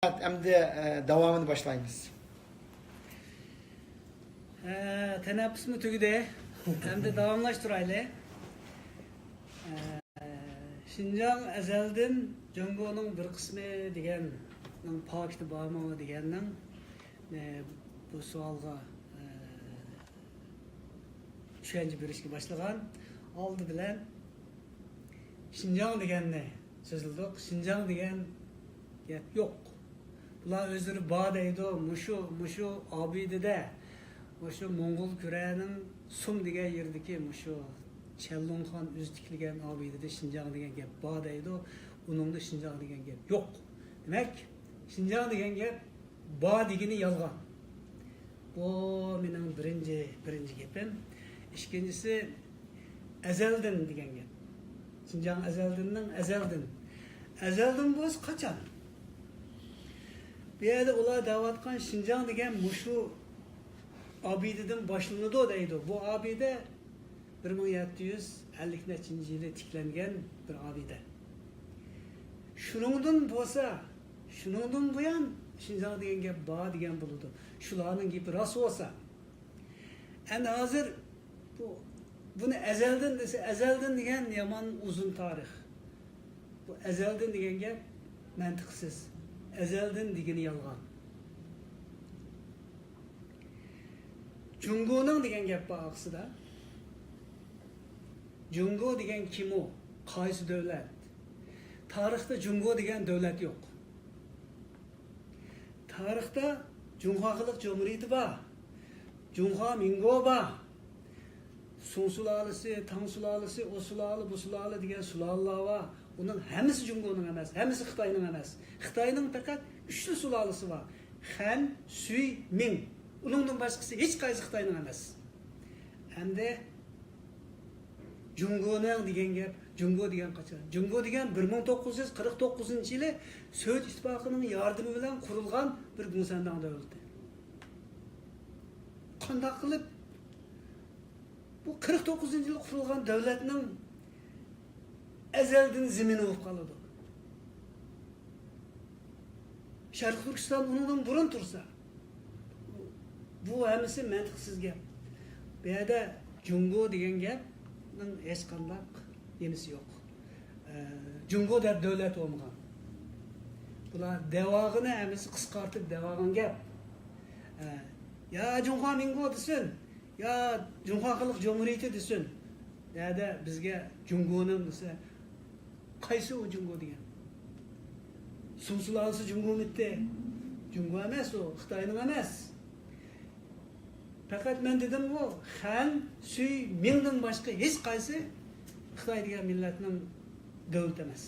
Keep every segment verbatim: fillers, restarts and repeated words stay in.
ئەمدى، ئە، داۋامىنى باشلايمىز. ئە، تەنەپپۇسمۇ تۈگىدى. ئەمدى داۋاملاشتۇرايلى. ئە، شىنجاڭ ئەزەلدىن جۇڭگونىڭ بىر قىسمى دېگەننىڭ پاكىتى بارمۇ دېگەننىڭ، ئە، بۇ سوئالغا، ئە، چۈشەنچە بېرىشكە باشلىغان. ئالدى بىلەن شىنجاڭ دېگەننى سۆزلىدۇق. شىنجاڭ دېگەن گەپ يوق. بۇلار ئۆزلىرى بار دەيدۇ. مۇشۇ، مۇشۇ ئابىدىدە، مۇشۇ موڭغۇل كۈرەنىڭ سۇم دېگەن يېرىدىكى مۇشۇ چەنلۇڭخان ئۆزى تىكلىگەن ئابىدىدە شىنجاڭ دېگەن گەپ بار دەيدۇ. ئۇنىڭدا شىنجاڭ دېگەن گەپ يوق. دېمەك، شىنجاڭ دېگەن گەپ بار دېگىنى يالغان. بۇ مېنىڭ بىرىنچى، بىرىنچى گېپىم. ئىككىنچىسى، ئەزەلدىن دېگەن گەپ. شىنجاڭ ئەزەلدىننىڭ ئەزەلدىن. ئەزەلدىن بولسا قاچان؟ بۇ يەردە ئۇلار دەۋاتقان شىنجاڭ دېگەن مۇشۇ ئابىدىدىن باشلىنىدۇ دەيدۇ. بۇ ئابىدە بىر مىڭ يەتتە يۈز ئەللىك نەچچىنچى يىلى تىكلەنگەن بىر ئابىدە. شۇنىڭدىن بولسا، شۇنىڭدىن بۇيان شىنجاڭ دېگەن گەپ بار دېگەن بولىدۇ. شۇلارنىڭ گېپى راست بولسا. ئەمدى ھازىر بۇ، بۇنى ئەزەلدىن دېسە، ئەزەلدىن دېگەن يامان ئۇزۇن تارىخ. بۇ ئەزەلدىن دېگەن گەپ مەنتىقسىز. ئەزەلدىن دېگىنى يالغان. جۇڭگونىڭ دېگەن گەپ بار ئارقىسىدا. جۇڭگو دېگەن كىم ئۇ؟ قايسى دۆلەت؟ تارىختا جۇڭگو دېگەن دۆلەت يوق. تارىختا جۇڭخۇا خەلق جۇمھۇرىيىتى بار. جۇڭخۇا مىڭگو بار. سۇڭ سۇلالىسى، تاڭ سۇلالىسى، ئۇ سۇلالە، بۇ سۇلالە دېگەن سۇلالىلار بار. ئۇنىڭ ھەممىسى جۇڭگونىڭ ئەمەس، ھەممىسى خىتاينىڭ ئەمەس. خىتاينىڭ پەقەت ئۈچلا سۇلالىسى بار. خەن، سۈي، مىڭ. ئۇنىڭدىن باشقىسى ھېچقايسى خىتاينىڭ ئەمەس. ئەمدى جۇڭگونىڭ دېگەن گەپ، جۇڭگو دېگەن قاچان؟ جۇڭگو دېگەن بىر مىڭ توققۇز يۈز قىرىق توققۇزىنچى يىلى سوۋېت ئىتتىپاقىنىڭ ياردىمى بىلەن قۇرۇلغان بىر گۇڭسەنداڭ دۆلىتى. قانداق قىلىپ بۇ قىرىق توققۇزىنچى يىلى قۇرۇلغان دۆلەتنىڭ ئەزەلدىن زېمىنى بولۇپ قالىدۇ؟ شەرقىي تۈركىستان ئۇنىڭدىن بۇرۇن تۇرسا، بۇ ھەممىسى مەنتىقسىز گەپ. بۇ يەردە جۇڭگو دېگەن گەپنىڭ ھېچقانداق نېمىسى يوق. ئە، جۇڭگو دەپ دۆلەت بولمىغان. بۇلار دەۋاغىنى ھەممىسى قىسقارتىپ دەۋاغان گەپ. ئە، يا جۇڭخۇا مىڭگو دېسۇن، يا جۇڭخۇا خەلق جۇمھۇرىيىتى دېسۇن. يەردە بىزگە جۇڭگونىڭ دېسە، قايسى ئۇ جۇڭگو دېگەن؟ سۇڭ سۇلالىسى جۇڭگومىتى؟ جۇڭگو ئەمەس ئۇ، خىتاينىڭ ئەمەس. پەقەت مەن دېدىمغۇ، خەن، سۈي، مىڭدىن باشقا ھېچقايسى خىتاي دېگەن مىللەتنىڭ دۆلىتى ئەمەس.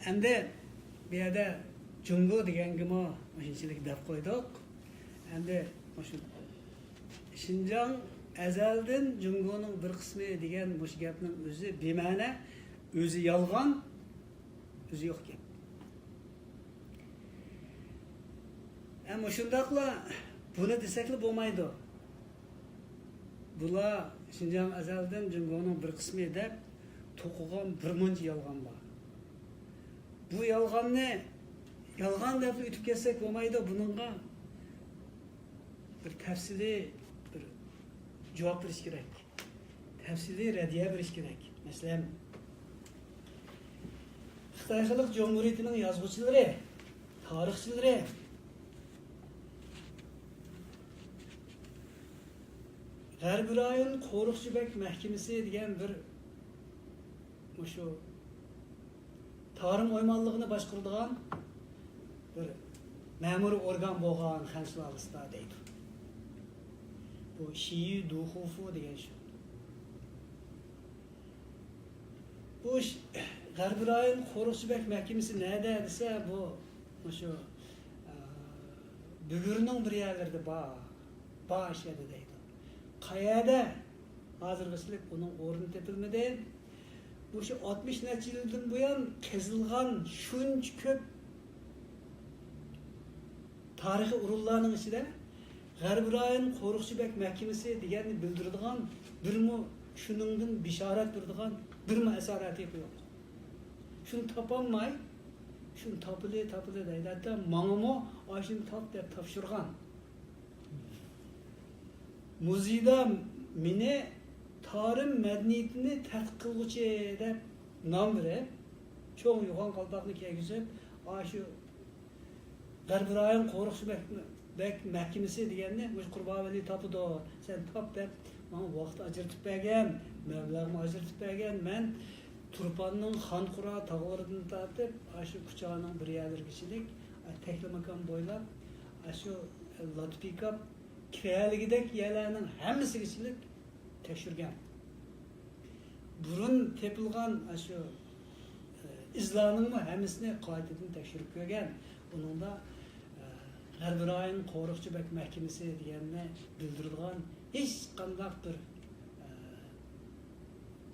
ئەمدى بۇ يەردە جۇڭگو دېگەنگىمۇ مۇشۇنچىلىك دەپ قويدۇق. ئەمدى مۇشۇ شىنجاڭ ئەزەلدىن جۇڭگونىڭ بىر قىسمى دېگەن مۇشۇ گەپنىڭ ئۆزى بىمەنە، ئۆزى يالغان، ئۆزى يوق گەپ. ھە، مۇشۇنداقلا بۇنى دېسەكلا بولمايدۇ. بۇلار شىنجاڭ ئەزەلدىن جۇڭگونىڭ بىر قىسمى دەپ توقۇغان بىر مۇنچە يالغان بار. بۇ يالغاننى يالغان دەپلا ئۆتۈپ كەتسەك بولمايدۇ. بۇنىڭغا بىر تەپسىلىي بىر جاۋاب بېرىش كېرەك. تەپسىلىي رەددىيە بېرىش كېرەك. مەسىلەن، خىتاي خەلق جۇمھۇرىيىتىنىڭ يازغۇچىلىرى، تارىخچىلىرى غەربىي رايون قورۇقچى بەگ مەھكىمىسى دېگەن بىر مۇشۇ تارىم ئويمانلىقىنى باشقۇرىدىغان بىر مەمۇرىي ئورگان بولغان خەن سۇلالىسىدا دەيدۇ. بۇ شىيۈ دۇخۇفۇ دېگەن شۇ. بۇ ش-، غەربىي رايون قورۇقچى بەگ مەھكىمىسى نەدە دېسە، بۇ مۇشۇ، ئە، بۈگۈرنىڭ بىر يەرلىرىدە بار، بار ئاشۇ يەردە دەيدۇ. قەيەردە؟ ھازىرغىچىلىك ئۇنىڭ ئورنى تېپىلمىدى. مۇشۇ ئاتمىش نەچچە يىلدىن بۇيان قېزىلغان شۇنچە كۆپ تارىخىي ئورۇنلارنىڭ ئىچىدە غەربىي رايون قورۇقچى بەگ مەھكىمىسى دېگەننى بىلدۈرىدىغان بىرمۇ، شۇنىڭدىن بېشارەت بېرىدىغان بىرمۇ ئەسەر ئەتىقى يوق. شۇنى تاپالماي، شۇنى تاپىلى، تاپىلى دەيدۇ. ھەتتا ماڭىمۇ ئاشۇنى تاپ دەپ تاپشۇرغان. مۇزېيدا مېنى تارىم مەدەنىيىتىنى تەتقىق قىلغۇچى دەپ نام بېرىپ، چوڭ يوغان قالپاقنى كىيگۈزۈپ، ئاشۇ غەربىي رايون قورۇقچى بەك، بەك مەھكىمىسى دېگەننى مۇشۇ قۇربانۋەلى تاپىدۇ، سەن تاپ دەپ ماڭا ۋاقىت ئاجرىتىپ بەرگەن، مەبلەغمۇ ئاجرىتىپ بەرگەن. مەن تۇرپاننىڭ خانقۇرا تاغلىرىدىن تارتىپ ئاشۇ كۇچانىڭ بىر يەرلىرىگىچىلىك، تەكلىماكان بويلاپ، ئاشۇ لاتپىكاپ كىرەلىگۈدەك يەرلەرنىڭ ھەممىسىگىچىلىك تەكشۈرگەن. بۇرۇن تېپىلغان ئاشۇ، ئە، ئىزلارنىڭمۇ ھەممىسىنى قايتىدىن تەكشۈرۈپ كۆرگەن. ئۇنىڭدا، ئە، غەربىي رايون قورۇقچى بەك مەھكىمىسى دېگەننى بىلدۈرىدىغان ھېچقانداق بىر، ئە،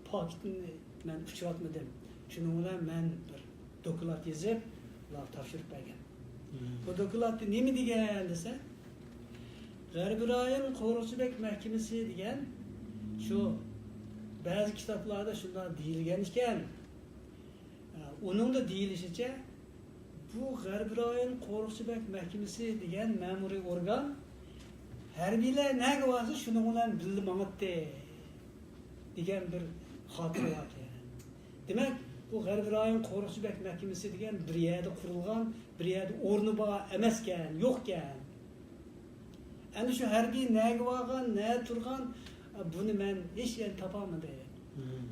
پاكىتنى مەن ئۇچراتمىدىم. شۇنىڭ بىلەن مەن بىر دوكلات يېزىپ، ئۇلارغا تاپشۇرۇپ بەرگەن. مم. بۇ دوكلاتتا نېمە دېگەن دېسە، غەربىي رايون قورۇقچى بەك مەھكىمىسى دېگەن شۇ بەزى كىتابلاردا شۇنداق دېيىلگەن ئىكەن. ئۇنىڭدا دېيىلىشىچە، بۇ غەربىي رايون قورۇقچى بەك مەھكىمىسى دېگەن مەمۇرىي ئورگان ھەربىيلەر نەگە بارسا شۇنىڭ بىلەن بىللە ماڭاتتى دېگەن بىر خاتىرە باركەن. دېمەك، بۇ غەربىي رايون قورۇقچى بەك مەھكىمىسى دېگەن بىر يەردە قۇرۇلغان، بىر يەردە ئورنى بار ئەمەسكەن، يوقكەن. ئەنە شۇ ھەربىي نەگە بارغان، نەدە تۇرغان، بۇنى مەن ھېچ يەردە تاپالمىدىم. مم.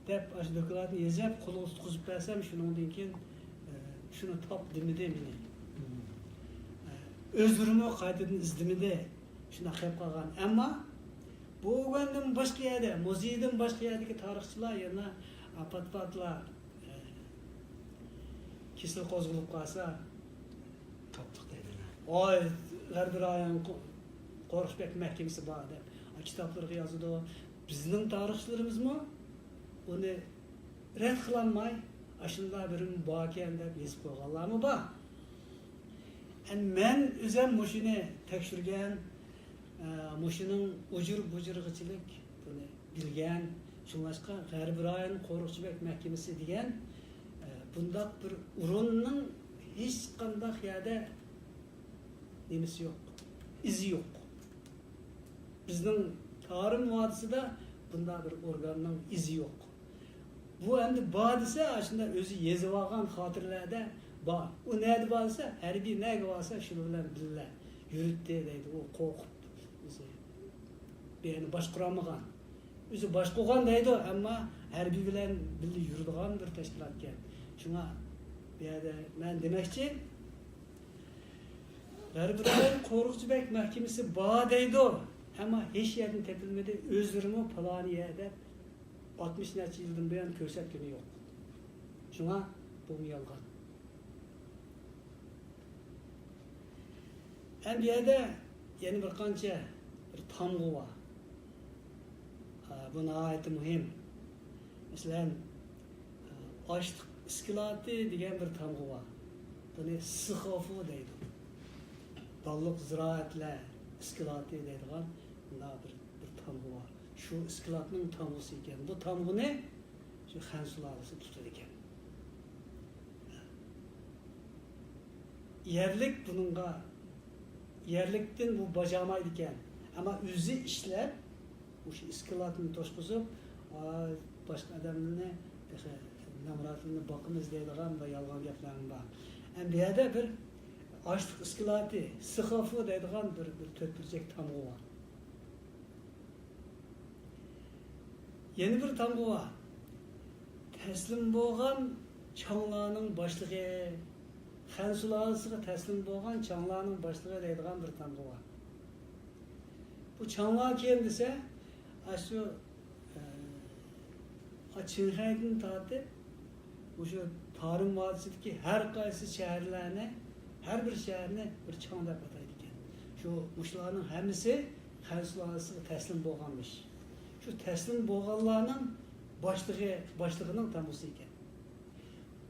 دەپ، ئاشۇ دوكلاتنى يېزىپ، قولىغا تۇتقۇزۇپ بەرسەم، شۇنىڭدىن كېيىن، ئە، شۇنى تاپ دېمىدى مېنى. مم. ئە، ئۆزلىرىمۇ قايتىدىن ئىزدىمىدى. شۇنداق قېلىپ قالغان. ئەمما بۇ ئورگاندىن باشقا يەردە، مۇزېيدىن باشقا يەردىكى تارىخچىلار يەنە، ئە، پات-پاتلا، ئە، كېسەل قوزغىلىپ قالسا، تاپتۇق دەيدۇ. ۋاي، غەربىي رايون قو-، قورۇقچى بەك مەھكىمىسى بار دەپ، ئا، كىتابلىرىغا يازىدۇ. بىزنىڭ تارىخچىلىرىمىزمۇ ئۇنى رەت قىلالماي، ئاشۇنداق بىرىمۇ باركەن دەپ يېزىپ قويغانلارمۇ بار. ئەمدى مەن ئۆزۈم مۇشۇنى تەكشۈرگەن، ئە، مۇشۇنىڭ ئۇجۇر-بۇجۇرىغىچىلىك بۇنى بىلگەن. شۇڭلاشقا غەربىي رايون قورۇقچى بەك مەھكىمىسى دېگەن، ئە، بۇنداق بىر ئورۇننىڭ ھېچقانداق يەردە نېمىسى يوق، ئىزى يوق. بىزنىڭ تارىم ۋادىسىدا بۇنداق بىر ئورگاننىڭ ئىزى يوق. بۇ ئەمدى بار دېسە، ئاشۇنداق ئۆزى يېزىۋالغان خاتىرىلەردە بار. ئۇ نەدە بار دېسە، ھەربىي نەگە بارسا، شۇنىڭ بىلەن بىللە يۈرۈتتى دەيدۇ. ئۇ قورقۇپ، ئۆزى بۇ يەرنى باشقۇرالمىغان. ئۆزى باشقۇرغان دەيدۇ، ئەمما ھەربىي بىلەن بىللە يۈرىدىغان بىر تەشكىلاتكەن. شۇڭا بۇ يەردە مەن دېمەكچى، غەربىي رايون قورۇقچى بەك مەھكىمىسى بار دەيدۇ، ئەمما ھېچ يەردىن تېپىلمىدى. ئۆزلىرىمۇ پالانى يەر دەپ ئاتمىش نەچچە يىلدىن بۇيان كۆرسەتكىنى يوق. شۇڭا بۇمۇ يالغان. ئەمدى بۇ يەردە يەنە بىر قانچە بىر تامغا بار. ئا، بۇ ناھايىتى مۇھىم. مەسىلەن، ئاشلىق ئىسكىلاتى دېگەن بىر تامغا بار. بۇنى سىخافۇ دەيدۇ. باللىق زىرائەتلەر ئىسكىلاتى دەيدىغان مۇنداق بىر، بىر تامغا بار. شۇ ئىسكىلاتنىڭ تامغىسى ئىكەن. بۇ تامغىنى شۇ خەن سۇلالىسى تۇتىدىكەن. يەرلىك بۇنىڭغا، يەرلىكتىن بۇ باجامايدىكەن. ئەمما ئۆزى ئىشلەپ، مۇشۇ ئىسكىلاتنى توشقۇزۇپ، ئا، باشقا ئادەملەرنى، تېخى نامراتلارنى باقىمىز دەيدىغان بىر يالغان گەپلەرمۇ بار. ئەمدى بۇ يەردە بىر ئاشلىق ئىسكىلاتى، سىخافۇ دەيدىغان بىر، بىر تۆت بۇرجەك تامغا بار. يەنە بىر تامغا بار. تەسلىم بولغان چاڭلارنىڭ باشلىقى، خەن سۇلالىسىغا تەسلىم بولغان چاڭلارنىڭ باشلىقى دەيدىغان بىر تامغا بار. بۇ چاڭلار كىم دېسە، ئاشۇ، ئە، چىڭخەيدىن تارتىپ مۇشۇ تارىم ۋادىسىدىكى ھەر قايسى شەھەرلەرنى، ھەر بىر شەھەرنى بىر چاڭ دەپ ئاتايدىكەن. شۇ، مۇشۇلارنىڭ ھەممىسى خەن سۇلالىسىغا تەسلىم بولغانمىش. شۇ تەسلىم بولغانلارنىڭ باشلىقى، باشلىقىنىڭ تامغىسى ئىكەن.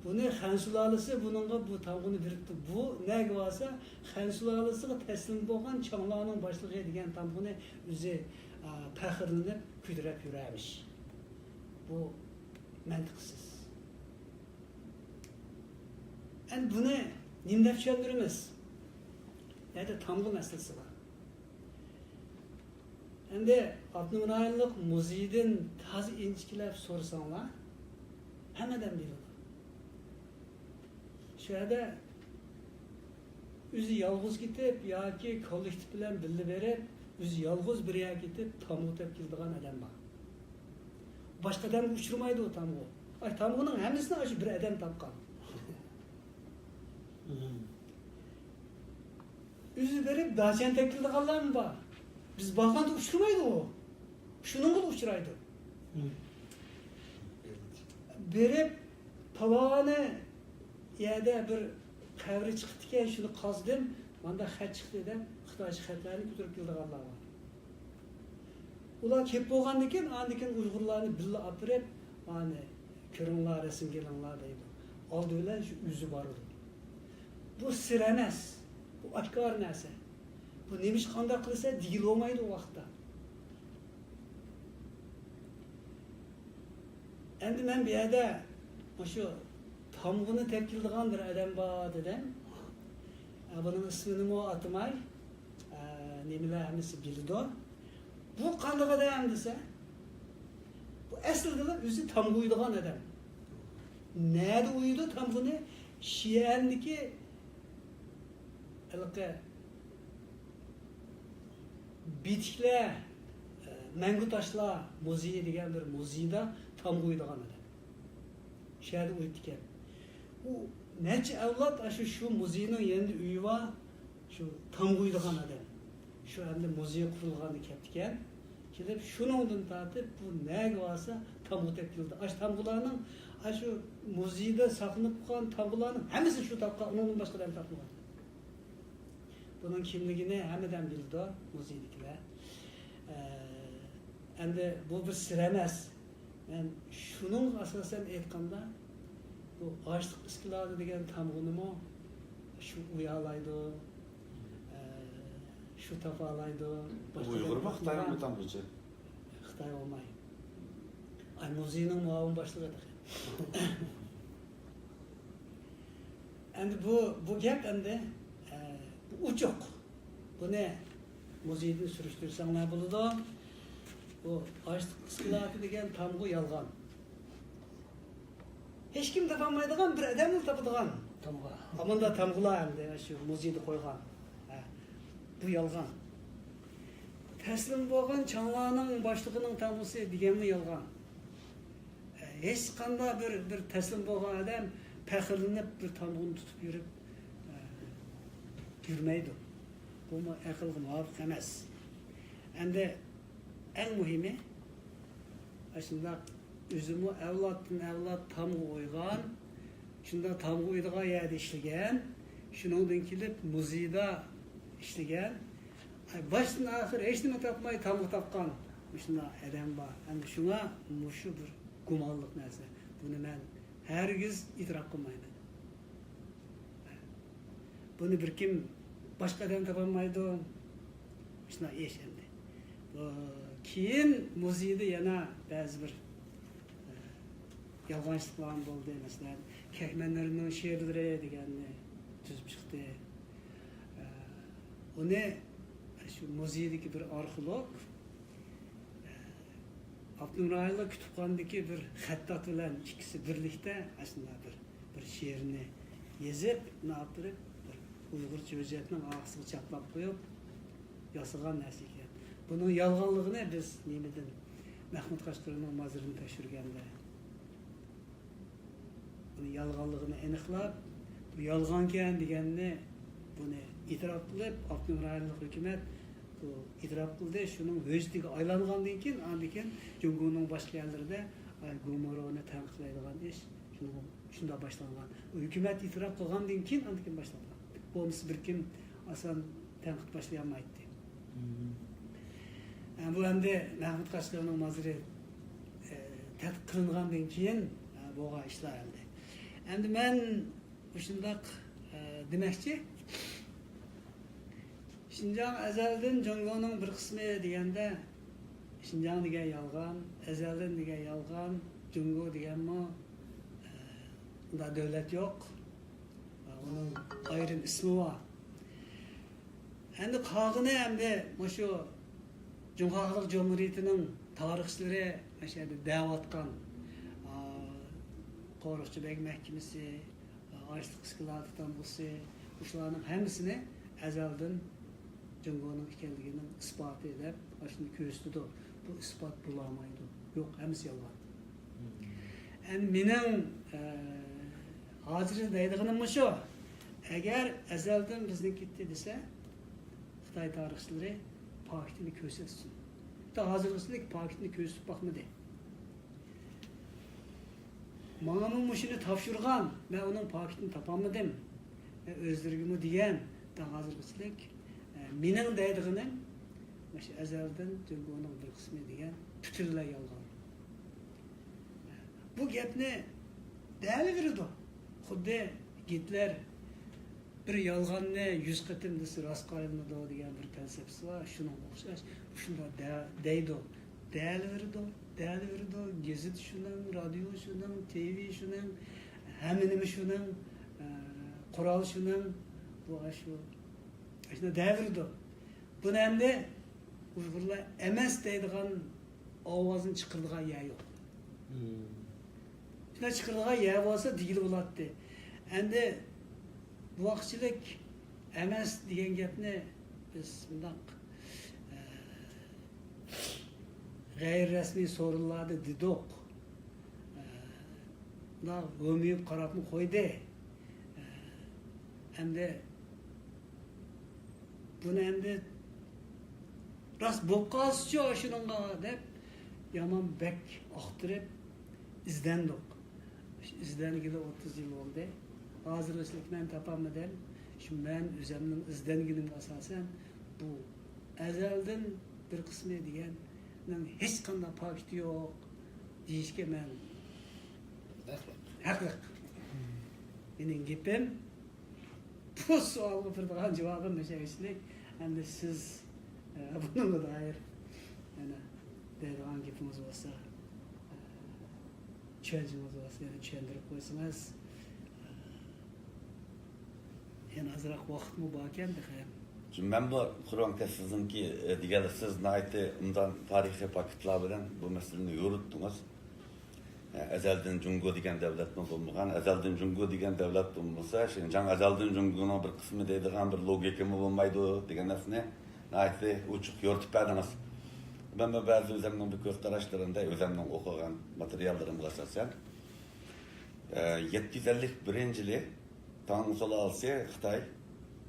بۇنى خەن سۇلالىسى بۇنىڭغا بۇ تامغىنى بېرىپتۇ. بۇ نەگە بارسا، خەن سۇلالىسىغا تەسلىم بولغان چاڭلارنىڭ باشلىقى دېگەن تامغىنى ئۆزى، ئا، پەخىرلىنىپ كۆتۈرۈپ يۈرەرمىش. بۇ مەنتىقسىز. ئەمدى بۇنى نېمە دەپ چۈشەندۈرىمىز؟ يەنە تامغۇ مەسىلىسى بار. ئەمدى ئاپتونوم رايونلۇق مۇزېيدىن تازا ئىنچىكىلەپ سورىساڭلار، ھەممە ئادەم بىلىدۇ. شۇ يەردە ئۆزى يالغۇز كېتىپ ياكى كوللېكتىپ بىلەن بىللە بېرىپ، ئۆزى يالغۇز بىر يەرگە كېتىپ تامغۇ تېپىپ كېلىدىغان ئادەم بار. باشقا ئادەمگە ئۇچرىمايدۇ ئۇ تامغۇ. ئاي، تامغۇنىڭ ھەممىسىنى ئاشۇ بىر ئادەم تاپقان. ئۆزى بېرىپ داچەن تېپىپ كېلىدىغانلارمۇ بار. بىز بارغاندا ئۇچرىمايدۇ ئۇ. شۇنىڭغىلا ئۇچرايدۇ. بېرىپ پالانى يەردە بىر قەبرە چىقىپتىكەن، شۇنى قازدىم، مانداق خەت چىقتى دەپ خىتايچە خەتلەرنى كۆتۈرۈپ كېلىدىغانلار بار. ئۇلار كېلىپ بولغاندىن كېيىن، ئاندىن كېيىن ئۇيغۇرلارنى بىللە ئاپىرىپ، مانا كۆرۈڭلار، رەسىمگە ئېلىڭلار دەيدۇ. ئالدى بىلەن شۇ ئۆزى بارىدۇ. بۇ سىر ئەمەس، بۇ ئاشكارا نەرسە. بۇ نېمىشقا قانداق قىلىسەن دېگىلى بولمايدۇ ئۇ ۋاقىتتا. ئەمدى مەن بۇ يەردە مۇشۇ تامغىنى تېپىپ كېلىدىغان بىر ئادەم بار دېدىم. ئە، بۇنىڭ ئىسمىنىمۇ ئاتىماي، ئە، نېمىلەر ھەممىسى بىلىدۇ. بۇ قانداق ئادەم دېسە، بۇ ئەسلىدىلا ئۆزى تامغا ئويىدىغان ئادەم. نەدە ئويىدۇ تامغىنى؟ شىئەندىكى ھېلىقى بىتىكلەر، ئە، مەڭگۈ تاشلار مۇزېيى دېگەن بىر مۇزېيدا تامغا ئويىدىغان ئادەم. شۇ يەردە ئويۇپتىكەن. ئۇ نەچچە ئەۋلاد ئاشۇ، شۇ مۇزېينىڭ يېنىدا ئۆيى بار، شۇ تامغا ئويىدىغان ئادەم. شۇ ئەمدى مۇزېي قۇرۇلغاندا كەپتىكەن. كېلىپ، شۇنىڭدىن تارتىپ بۇ نەگە بارسا تامغا تېپىپ كېلىدۇ. ئاشۇ تامغىلارنىڭ، ئاشۇ مۇزېيدا ساقلىنىپ قالغان تامغىلارنىڭ ھەممىسى شۇ تاپقان، ئۇنىڭدىن باشقا ئادەم تاپمىغان. بۇنىڭ كىملىكىنى ھەممىدەم بىلىدۇ، مۇزېيدىكىلەر. ئە، ئەمدى بۇ بىر سىر ئەمەس. مەن شۇنىڭغا ئاساسەن ئېيتقاندا، بۇ ئاشلىق ئىسكىلاتى دېگەن تامغىنىمۇ شۇ ئويالايدۇ، ئە، شۇ تاپالايدۇ. باشقا ئۇيغۇرمۇ، خىتايمۇ تامغىچى؟ خىتاي بولماي. ئاي، مۇزېينىڭ مۇئاۋىن باشلىقى تېخى. ئەمدى بۇ، بۇ گەپ ئەمدى، ئە، بۇ ئوچۇق. بۇنى مۇزېيدىن سۈرۈشتۈرسەڭلار بولىدۇ. بۇ ئاشلىق ئىسكىلاتى دېگەن تامغا يالغان. ھېچكىم تاپالمايدىغان، بىر ئادەملا تاپىدىغان. تامغا. ئاماندا تامغىلار ئەمدى شۇ مۇزېيدا قويغان. ھە. بۇ يالغان. تەسلىم بولغان چاڭلارنىڭ باشلىقىنىڭ تامغىسى دېگەنمۇ يالغان. ھېچقانداق بىر، بىر تەسلىم بولغان ئادەم پەخىرلىنىپ بىر تامغىنى تۇتۇپ يۈرۈپ، ئە، يۈرمەيدۇ. بۇمۇ ئەقىلگە مۇۋاپىق ئەمەس. ئەمدى ئەڭ مۇھىمى، ئاشۇنداق ئۆزىمۇ ئەۋلادتىن ئەۋلاد تامغا ئويغان، شۇنداق تامغا ئويىدىغان يەردە ئىشلىگەن، شۇنىڭدىن كېلىپ مۇزېيدا ئىشلىگەن، باشتىن ئاخىر ھېچنېمە تاپماي تامغا تاپقان مۇشۇنداق ئادەم بار. ئەمدى شۇڭا مۇشۇ بىر گۇمانلىق نەرسە. بۇنى مەن ھەرگىز ئېتىراپ قىلمايمەن. بۇنى بىر كىم، باشقا ئادەم تاپالمايدۇ. مۇشۇنداق ئىش ئەمدى. بۇ كېيىن مۇزېيدا يەنە بەزى بىر، ئە، يالغانچىلىقلار بولدى. مەسىلەن، كەكمەنلەرنىڭ شېئىرلىرى دېگەننى تۈزۈپ چىقتى. ئۇنى شۇ مۇزېيدىكى بىر ئارخېئولوگ، ئاپتونوم رايونلۇق كۇتۇپخانىدىكى بىر خەتتات بىلەن ئىككىسى بىرلىكتە ئەسلىدە بىر، بىر شېئىرنى يېزىپ، ئۇنى ئاپىرىپ، بىر ئۇيغۇرچە ھۆججەتنىڭ ئارقىسىغا چاپلاپ قويۇپ ياسىغان نەرسە ئىكەن. بۇنىڭ يالغانلىقىنى بىز نېمىدىن، مەھمۇد قەشقىرىنىڭ مازىرىنى تەكشۈرگەندە، بۇنى يالغانلىقىنى ئېنىقلاپ، بۇ يالغانكەن دېگەننى، بۇنى ئېتىراپ قىلىپ، ئاپتونوم رايونلۇق ھۆكۈمەت بۇ ئېتىراپ قىلدى. شۇنىڭ ھۆججىتىگە ئايلانغاندىن كېيىن، ئاندىن كېيىن جۇڭگونىڭ باشقا يەرلىرىدە، ئاي، گومورونى تەنقىدلەيدىغان ئىش شۇنىڭ، شۇنداق باشلانغان. ھۆكۈمەت ئېتىراپ قىلغاندىن كېيىن، ئاندىن كېيىن باشلانغان. بولمىسا بىر كىم ئاسان تەنقىد باشلىيالمايتتى. ئە، بۇ ئەمدى مەھمۇد قەشقەرىنىڭ مازىرى، ئە، تەتقىق قىلىنغاندىن كېيىن، ئە، بولغان ئىشلار ئەمدى. ئەمدى مەن مۇشۇنداق، ئە، دېمەكچى. شىنجاڭ ئەزەلدىن جۇڭگونىڭ بىر قىسمى دېگەندە، شىنجاڭ دېگەن يالغان، ئەزەلدىن دېگەن يالغان، جۇڭگو دېگەنمۇ، ئە، ئۇنداق دۆلەت يوق. ئىسمى بار. ئەمدى قالغىنى ئەمدى مۇشۇ جۇڭخۇا خەلق جۇمھۇرىيىتىنىڭ تارىخچىلىرى مۇشۇ يەردە دەۋاتقان، ئا، قورۇقچى بەگ مەھكىمىسى، ئا، ئاشلىق ئىسكىلاتى تامغىسى، مۇشۇلارنىڭ ھەممىسىنى ئەزەلدىن جۇڭگونىڭ ئىكەنلىكىنىڭ ئىسپاتى دەپ ئاشۇنى كۆرسىتىدۇ. بۇ ئىسپات بولالمايدۇ. يوق، ھەممىسى يالغان. ئەمدى مېنىڭ، ئە، ھازىر دەيدىغىنىم مۇشۇ. ئەگەر ئەزەلدىن بىزنىڭكى دېسە، خىتاي تارىخچىلىرى پاكىتىنى كۆرسەتسۇن. خىتاي ھازىرغىچىلىك پاكىتىنى كۆرسىتىپ باقمىدى. ماڭىمۇ مۇشۇنى تاپشۇرغان، مەن ئۇنىڭ پاكىتىنى تاپالمىدىم. مەن ئۆزلىرىگىمۇ دېگەن، تا ھازىرغىچىلىك، ئە، مېنىڭ دەيدىغىنىم، مۇشۇ ئەزەلدىن جۇڭگونىڭ بىر قىسمى دېگەن پۈتۈنلەي يالغان. بۇ گەپنى دەيەلىۋېرىدۇ. خۇددى گىتلېر بىر يالغاننى يۈز قېتىم دېسە راستقا ئايلىنىدۇ دېگەن بىر پەلسەپىسى بار. شۇنىڭغا ئوخشاش، شۇنداق دە-، دەيدۇ. دەيەلىۋېرىدۇ، دەيەلىۋېرىدۇ. گېزىت شۇنىڭ، رادىيو شۇنىڭ، تىۋى شۇنىڭ، ھەممە نېمە شۇنىڭ، ئە، قورال شۇنىڭ. بۇ ئاشۇ، ئاشۇنداق دەيەلىۋېرىدۇ. بۇنى ئەمدى ئۇيغۇرلار ئەمەس دەيدىغان ئاۋازنى چىقىرىدىغان يەر يوق. شۇنداق چىقىرىدىغان يەر بولسا دېگىلى بولاتتى. ئەمدى بۇ ۋاقىتچىلىك ئەمەس دېگەن گەپنى بىز مۇنداق، ئە، غەيرىي رەسمىي سورۇنلاردا دېدۇق. ئە، مۇنداق ھۆمۈيۈپ قاراپمۇ قويدى. ئە، ئەمدى بۇنى ئەمدى راست بولۇپ قالسىچۇ ئاشۇنىڭغا دەپ يامان بەك ئاختۇرۇپ ئىزدەندۇق. ئىزدەنگىلى ئوتتۇز يىل بولدى. ھازىرغىچىلىك مەن تاپالمىدىم. شۇ مەن ئۆزەمنىڭ ئىزدەنگىنىمگە ئاساسەن بۇ ئەزەلدىن بىر قىسمى دېگەننىڭ ھېچقانداق پاكىتى يوق دېيىشكە مەن ھەقلىق. ھەقلىق. مېنىڭ گېپىم بۇ سوئالغا بېرىدىغان جاۋابىم مۇشۇ ئىشلىك. ئەمدى سىز، ئە، بۇنىڭغا دائىر يەنە دەيدىغان گېپىڭىز بولسا، ئە، چۈشەنچىڭىز بولسا يەنە چۈشەندۈرۈپ قويسىڭىز. ئە، يەنە ئازراق ۋاقىتمۇ باركەن تېخى. مەنمۇ قۇربان كەس سىزنىڭكى، ئە، دېگەنلىك سىز ناھايىتى ئوبدان تارىخىي پاكىتلار بىلەن بۇ مەسىلىنى يورۇتتىڭىز. ئەزەلدىن جۇڭگو دېگەن دەۋلەتمۇ بولمىغان، ئەزەلدىن جۇڭگو دېگەن دەۋلەت بولمىسا، شىنجاڭ ئەزەلدىن جۇڭگونىڭ بىر قىسمى دەيدىغان بىر لوگىكىمۇ بولمايدۇ دېگەن نەرسىنى ناھايىتى ئوچۇق يورۇتۇپ بەردىڭىز. مەن بەزى ئۆزۈمنىڭ بىر كۆز قاراشلىرىمدا، ئۆزۈمنىڭ ئوقۇغان ماتېرىياللىرىمغا ئاساسەن، ئە، يەتتە يۈز ئەللىك بىرىنچى يىلى تاڭ سۇلالىسى خىتاي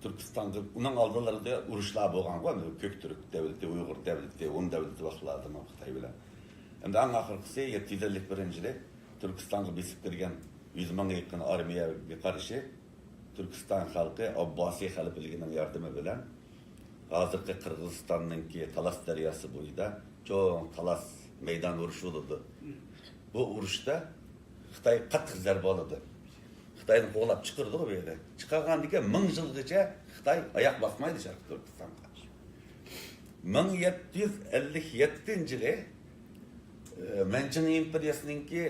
تۈركىستانغا، ئۇنىڭ ئالدىلىرىدا ئۇرۇشلار بولغانغۇ، ئەمدى كۆك تۈرك دەۋلىتى، ئۇيغۇر دەۋلىتى، ھون دەۋلىتى ۋاقتىلاردا خىتاي بىلەن. ئەمدى ئەڭ ئاخىرقىسى يەتتە يۈز ئەللىك بىرىنچى يىلى تۈركىستانغا بېسىپ كىرگەن يۈز مىڭغا يېقىن ئارمىيەگە قارشى تۈركىستان خەلقى ئابباسىي خەلىپىلىكىنىڭ ياردىمى بىلەن ھازىرقى قىرغىزىستاننىڭكى تالاس دەرياسى بويىدا چوڭ تالاس مەيدان ئۇرۇشى بولىدۇ. بۇ ئۇرۇشتا خىتاي قاتتىق زەربە ئالىدۇ. خىتاينى قوغلاپ چىقىرىدۇ بۇ يەردە. چىقارغاندىن كېيىن مىڭ يىلغىچە خىتاي ئاياق باسمايدۇ شەرقىي تۈركىستانغا. مىڭ يەتتە يۈز ئەللىك يەتتىنچى يىلى، ئە، مەنچىڭ ئىمپېرىيەسىنىڭكى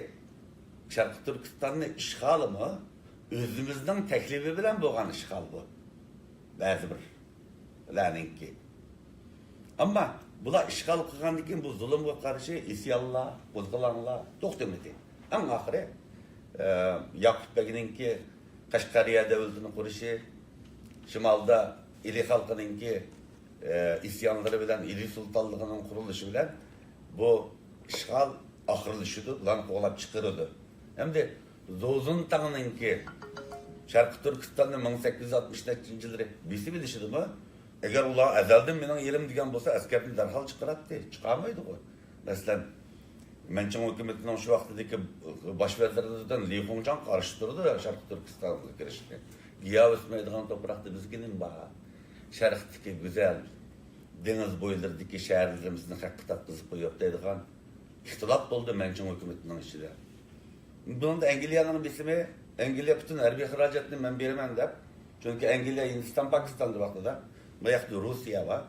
شەرقىي تۈركىستاننى ئىشغالىمۇ ئۆزىمىزنىڭ تەكلىپى بىلەن بولغان ئىشغال بۇ. بەزى بىرلەرنىڭكى. ئەمما بۇلار ئىشغال قىلغاندىن كېيىن بۇ زۇلۇمغا قارشى ئىسيانلار، قوزغىلاڭلار توختىمىدى. ئەڭ ئاخىرى، ئە، ياقۇپ بەگنىڭكى قەشقەرىيە دەۋلىتىنى قۇرۇشى، شىمالدا ئىلى خەلقىنىڭكى، ئە، ئىسيانلىرى بىلەن ئىلى سۇلتانلىقىنىڭ قۇرۇلۇشى بىلەن بۇ ئىشغال ئاخىرلىشىدۇ، بۇلارنى قوغلاپ چىقىرىدۇ. ئەمدى زوزۇنتاڭنىڭكى شەرقىي تۈركىستاننى مىڭ سەككىز يۈز ئاتمىش نەچچىنچى يىللىرى بېسىپ ئېلىشىدىمۇ؟ ئەگەر ئۇلار ئەزەلدىن مېنىڭ يېرىم دېگەن بولسا، ئەسكەرنى دەرھال چىقىراتتى. چىقارمايدىغۇ. مەسىلەن، مەنچىڭ ھۆكۈمىتىنىڭ شۇ ۋاقتىدىكى باش ۋەزىرلىرىدىن لى خۇڭچاڭ قارشى تۇرىدۇ شەرقىي تۈركىستانغا كىرىشكە. گىياھ ئۆسمەيدىغان توپراقتا بىزگە نېمە بار؟ شەرقتىكى گۈزەل دېڭىز بويلىرىدىكى شەھەرلىرىمىزنى خەققە تارتقۇزۇپ قويۇپ دەيدىغان ئىختىلاپ بولدى مەنچىڭ ھۆكۈمىتىنىڭ ئىچىدە. بۇنىڭدا ئەنگلىيەنىڭ بېسىمى، ئەنگلىيە پۈتۈن ھەربىي خىراجەتنى مەن بېرىمەن دەپ، چۈنكى ئەنگلىيە ھىندىستان، پاكىستاندا ۋاقتىدا، بۇ ياقتا روسىيە بار.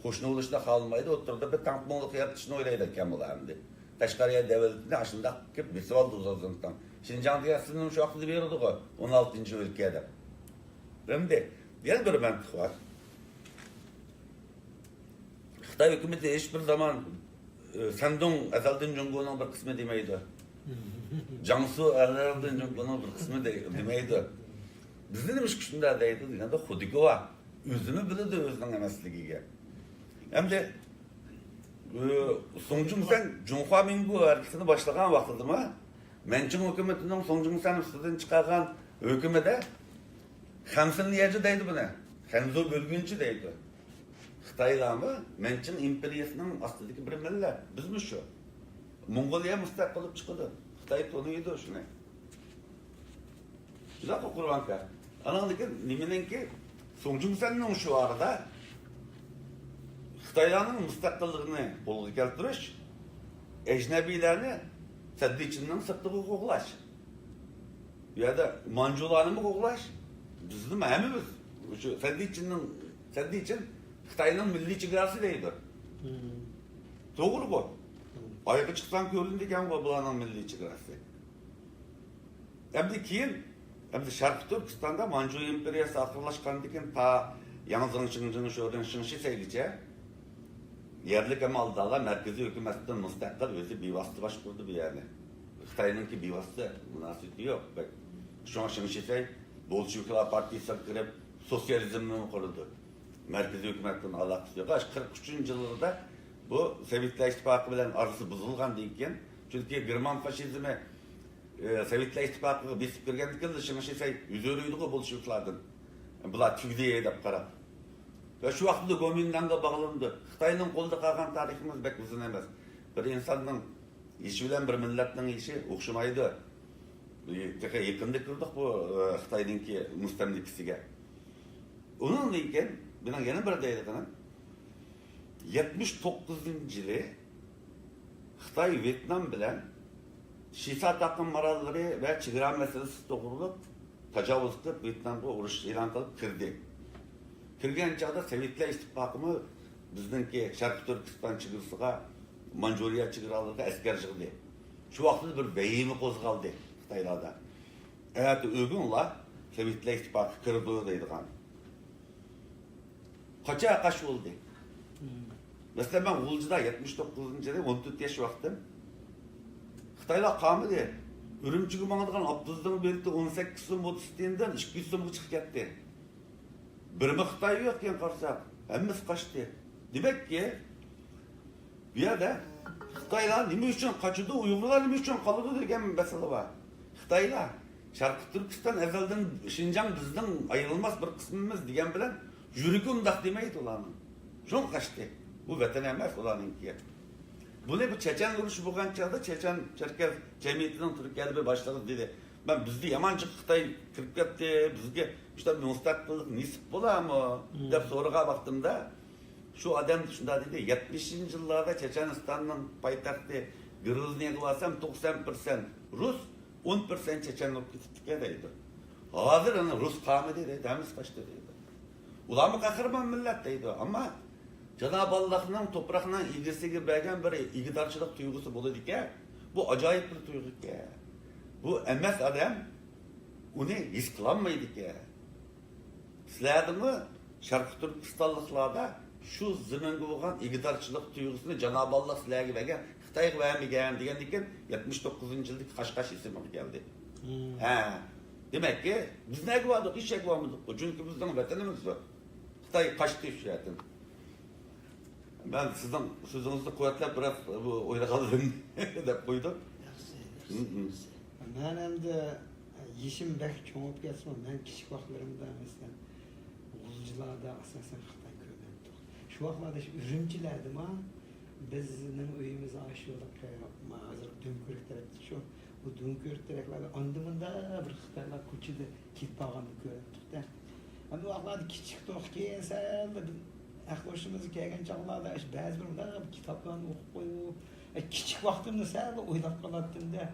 قوشنا بولۇشنى خالىمايدۇ، ئوتتۇرىدا بىر تەڭپۇڭلۇق يارىتىشنى ئويلايدىكەن بۇلار ئەمدى. قەشقەرىيە دەۋلىتىنى ئاشۇنداق قىلىپ بېسىۋالدى زوزۇنتاڭ. شىنجاڭ دېگەن ئىسىمنى شۇ ۋاقتىدا بېرىدىغۇ، ئون ئالتىنچى ئۆلكە دەپ. ئەمدى يەنە بىر مەنتىق بار. خىتاي ھۆكۈمىتى ھېچ بىر زامان، ئى، سەندۇڭ ئەزەلدىن جۇڭگونىڭ بىر قىسمى دېمەيدۇ. جياڭسۇ ئەزەلدىن جۇڭگونىڭ بىر قىسمى دە-، دېمەيدۇ. بىزنى نېمە ئۈچۈن شۇنداق دەيدۇ دېگەندە، خۇدىكى بار. ئۆزىمۇ بىلىدۇ ئۆزىنىڭ ئەمەسلىكىگە. ئەمدى، ئى، سۇڭ جۇڭسەن جۇڭخۇا مىنگۇ ھەرىكىتىنى باشلىغان ۋاقتىدىمۇ مەنچىڭ ھۆكۈمىتىنىڭ سۇڭ جۇڭسەن ئۈستىدىن چىقارغان ھۆكۈمىدە خەنسىن ليەجى دەيدۇ بۇنى. خەنزۇ بۆلگۈنچى دەيدۇ. خىتايلارمۇ مەنچىڭ ئىمپېرىيەسىنىڭ ئاستىدىكى بىر مىللەت. بىزمۇ شۇ. موڭغۇلىيە مۇستەقىل بولۇپ چىقىدۇ. خىتاي تونۇيدۇ شۇنى. شۇنداققۇ، قۇربان ئاكا؟ ئانىڭدىن كېيىن نېمىنىڭكى، سۇڭ جۇڭسەننىڭ شوئارىدا خىتايلارنىڭ مۇستەقىللىقىنى قولغا كەلتۈرۈش، ئەجنەبىيلەرنى سەددىچىننىڭ سىرتىغا قوغلاش. بۇ يەردە مانجۇلارنىمۇ قوغلاش، بىزنىمۇ ھەممىمىز. شۇ سەددىچىننىڭ، سەددىچىن خىتاينىڭ مىللىي چېگراسى دەيدۇ. توغرىغۇ. ئايغا چىقساڭ كۆرۈنىدىكەنغۇ بۇلارنىڭ مىللىي چېگراسى. ئەمدى كېيىن، ئەمدى شەرقىي تۈركىستاندا مانجۇ ئىمپېرىيەسى ئاخىرلاشقاندىن كېيىن تا ياڭزېڭ، شىڭجىڭ، شورېڭ، شىڭشىسەيگىچە يەرلىك ئەمەلدارلار مەركىزىي ھۆكۈمەتتىن مۇستەقىل، ئۆزى بىۋاسىتە باشقۇردى بۇ يەرنى. خىتاينىڭكى بىۋاسىتە مۇناسىۋىتى يوق. بەك. شۇڭا شىڭشىسەي بولشېۋىكلار پارتىيىسىغا كىرىپ، سوتسىيالىزمنى قۇرىدۇ. مەركىزىي ھۆكۈمەتتىن ئالاقىسى يوق. ئاشۇ قىرىق ئۈچىنچى يىللىرىدا بۇ سوۋېتلار ئىتتىپاقى بىلەن ئارىسى بۇزۇلغاندىن كېيىن، چۈنكى گېرمان فاشىزمى، ئى، سوۋېتلار ئىتتىپاقىغا بېسىپ كىرگەندىن كېيىن، شىڭشىسەي يۈز ئۆرۈيدىغۇ بولشېۋىكلاردىن. بۇلار تۈگىدى دەپ قاراپ. ۋە شۇ ۋاقىتتا گومىنداڭغا باغلىنىدۇ. خىتاينىڭ قولىدا قالغان تارىخىمىز بەك ئۇزۇن ئەمەس. بىر ئىنساننىڭ يېشى بىلەن بىر مىللەتنىڭ يېشى ئوخشىمايدۇ. تېخى يېقىندا كىردۇق بۇ، ئى، خىتاينىڭكى مۇستەملىكىسىگە. ئۇنىڭدىن كېيىن مېنىڭ يەنە بىر دەيدىغىنىم، يەتمىش توققۇزىنچى يىلى خىتاي ۋيېتنام بىلەن شىسا تاقىم ماراللىرى ۋە چېگرا مەسىلىسى توغرۇلۇق تاجاۋۇز قىلىپ، ۋيېتنامغا ئۇرۇش ئېلان قىلىپ كىردى. كىرگەن چاغدا سوۋېتلار ئىتتىپاقىمۇ بىزنىڭكى شەرقىي تۈركىستان چېگرىسىغا، مانجۇرىيە چېگرالىرىغا ئەسكەر يىغدى. شۇ ۋاقىتتا بىر ۋەھىمە قوزغالدى خىتايلاردا. ئەتە ئۆگۈڭلار سوۋېتلار ئىتتىپاقى كىرىدۇ دەيدىغان. قاچا قاش بولدى. مەسىلەن، مەن غۇلجىدا يەتمىش توققۇزىنچى يىلى ئون تۆت ياش ۋاقتىم. خىتايلار قالمىدى. ئۈرۈمچىگە ماڭىدىغان ئاپتوبۇسنىڭ بېلىتى ئون سەككىز سوم بولدى، ستېندىن ئىككى يۈز سومغا چىقىپ كەتتى. بىرمۇ خىتاي يوق، كېيىن قارىساق، ھەممىسى قاچتى. دېمەككى، بۇ يەردە خىتايلار نېمە ئۈچۈن قاچىدۇ، ئۇيغۇرلار نېمە ئۈچۈن قالىدۇ دېگەن مەسىلە بار. خىتايلار شەرقىي تۈركىستان ئەزەلدىن، شىنجاڭ بىزنىڭ ئايرىلماس بىر قىسمىمىز دېگەن بىلەن يۈرىكى ئۇنداق دېمەيدۇ ئۇلارنىڭ. شۇڭا قاچتى. بۇ ۋەتەن ئەمەس ئۇلارنىڭكى. بۇنى بۇ چېچەن ئۇرۇشى بولغان چاغدا چېچەن چەركەز جەمئىيىتىنىڭ تۈركىيەدە بىر باشلىقى دېدى، مەن بىزدە يامان جىق خىتاي كىرىپ كەتتى، بىزگە مۇشۇنداق مۇستەقىللىق نېسىپ بولامۇ؟ دەپ سورىغان ۋاقتىمدا، شۇ ئادەم شۇنداق دېدى، يەتمىشىنچى يىللاردا چېچەنىستاننىڭ پايتەختى گروزنىيەگە بارسام، توقسان پىرسەنت رۇس، ئون پىرسەنت چېچەن بولۇپ كېتىپتىكەن دەيدۇ. ھازىر ئەنە رۇس قالمىدى دەيدۇ، ھەممىسى قاچتى دەيدۇ. ئۇلارمۇ قەھرىمان مىللەت دەيدۇ، ئەمما جانابى ئاللاھنىڭ توپراقنىڭ ئىگىسىگە بەرگەن بىر ئىگىدارچىلىق تۇيغۇسى بولىدىكەن، بۇ ئاجايىپ بىر تۇيغۇكەن. بۇ ئەمەس ئادەم ئۇنى ھېس قىلالمايدىكەن. سىلەردىمۇ شەرقىي تۈركىستانلىقلاردا شۇ زېمىنغا بولغان ئىگىدارچىلىق تۇيغۇسىنى جانابى ئاللا سىلەرگە بەرگەن، خىتايغا بەرمىگەن دېگەندىن كېيىن، يەتمىش توققۇزىنچى يىلدىكى قاش-قاش ئېسىمگە كەلدى. ھە. دېمەككى، بىز نەگە باردۇق؟ ھېچ يەرگە بارمىدۇققۇ. چۈنكى بىزنىڭ ۋەتىنىمىز يوق. خىتاي قاچتى شۇ يەردىن. مەن سىزنىڭ سۆزىڭىزنى قۇۋۋەتلەپ، بىراز بۇ ئويلىغانلىرىمنى دەپ قويدۇم. ياخشى، ياخشى، مم. ياخشى. مەن ئەمدى يېشىم بەك چوڭ بولۇپ كەتسىمۇ، مەن كىچىك ۋاقىتلىرىمدا، مەسىلەن، غۇلجىلاردا ئاساسەن خىتاي كۆرمەپتۇ. شۇ ۋاقىتلاردا شۇ ئۈرۈمچىلەردىما، بىزنىڭ ئۆيىمىز ئاشۇ، ھازىر دۆڭكۆۋرۈك تەرەپتە شۇ، بۇ دۆڭكۆۋرۈك تەرەپلەردە ئاندا-مۇندا بىر خىتايلار كوچىدا كېتىپ بارغاننى كۆرەتتۇق-دە. ئەمدى ئۇ ۋاقىتلاردا كىچىكتۇق، كېيىن سەل ئەقلى ھوشىمىزغا كەلگەن چاغلاردا، ئاشۇ بەزى بىر مۇنداق كىتابلارنى ئوقۇپ قويۇپ، ئە، كىچىك ۋاقتىمدا سەل ئويلاپ قالاتتىم-دە.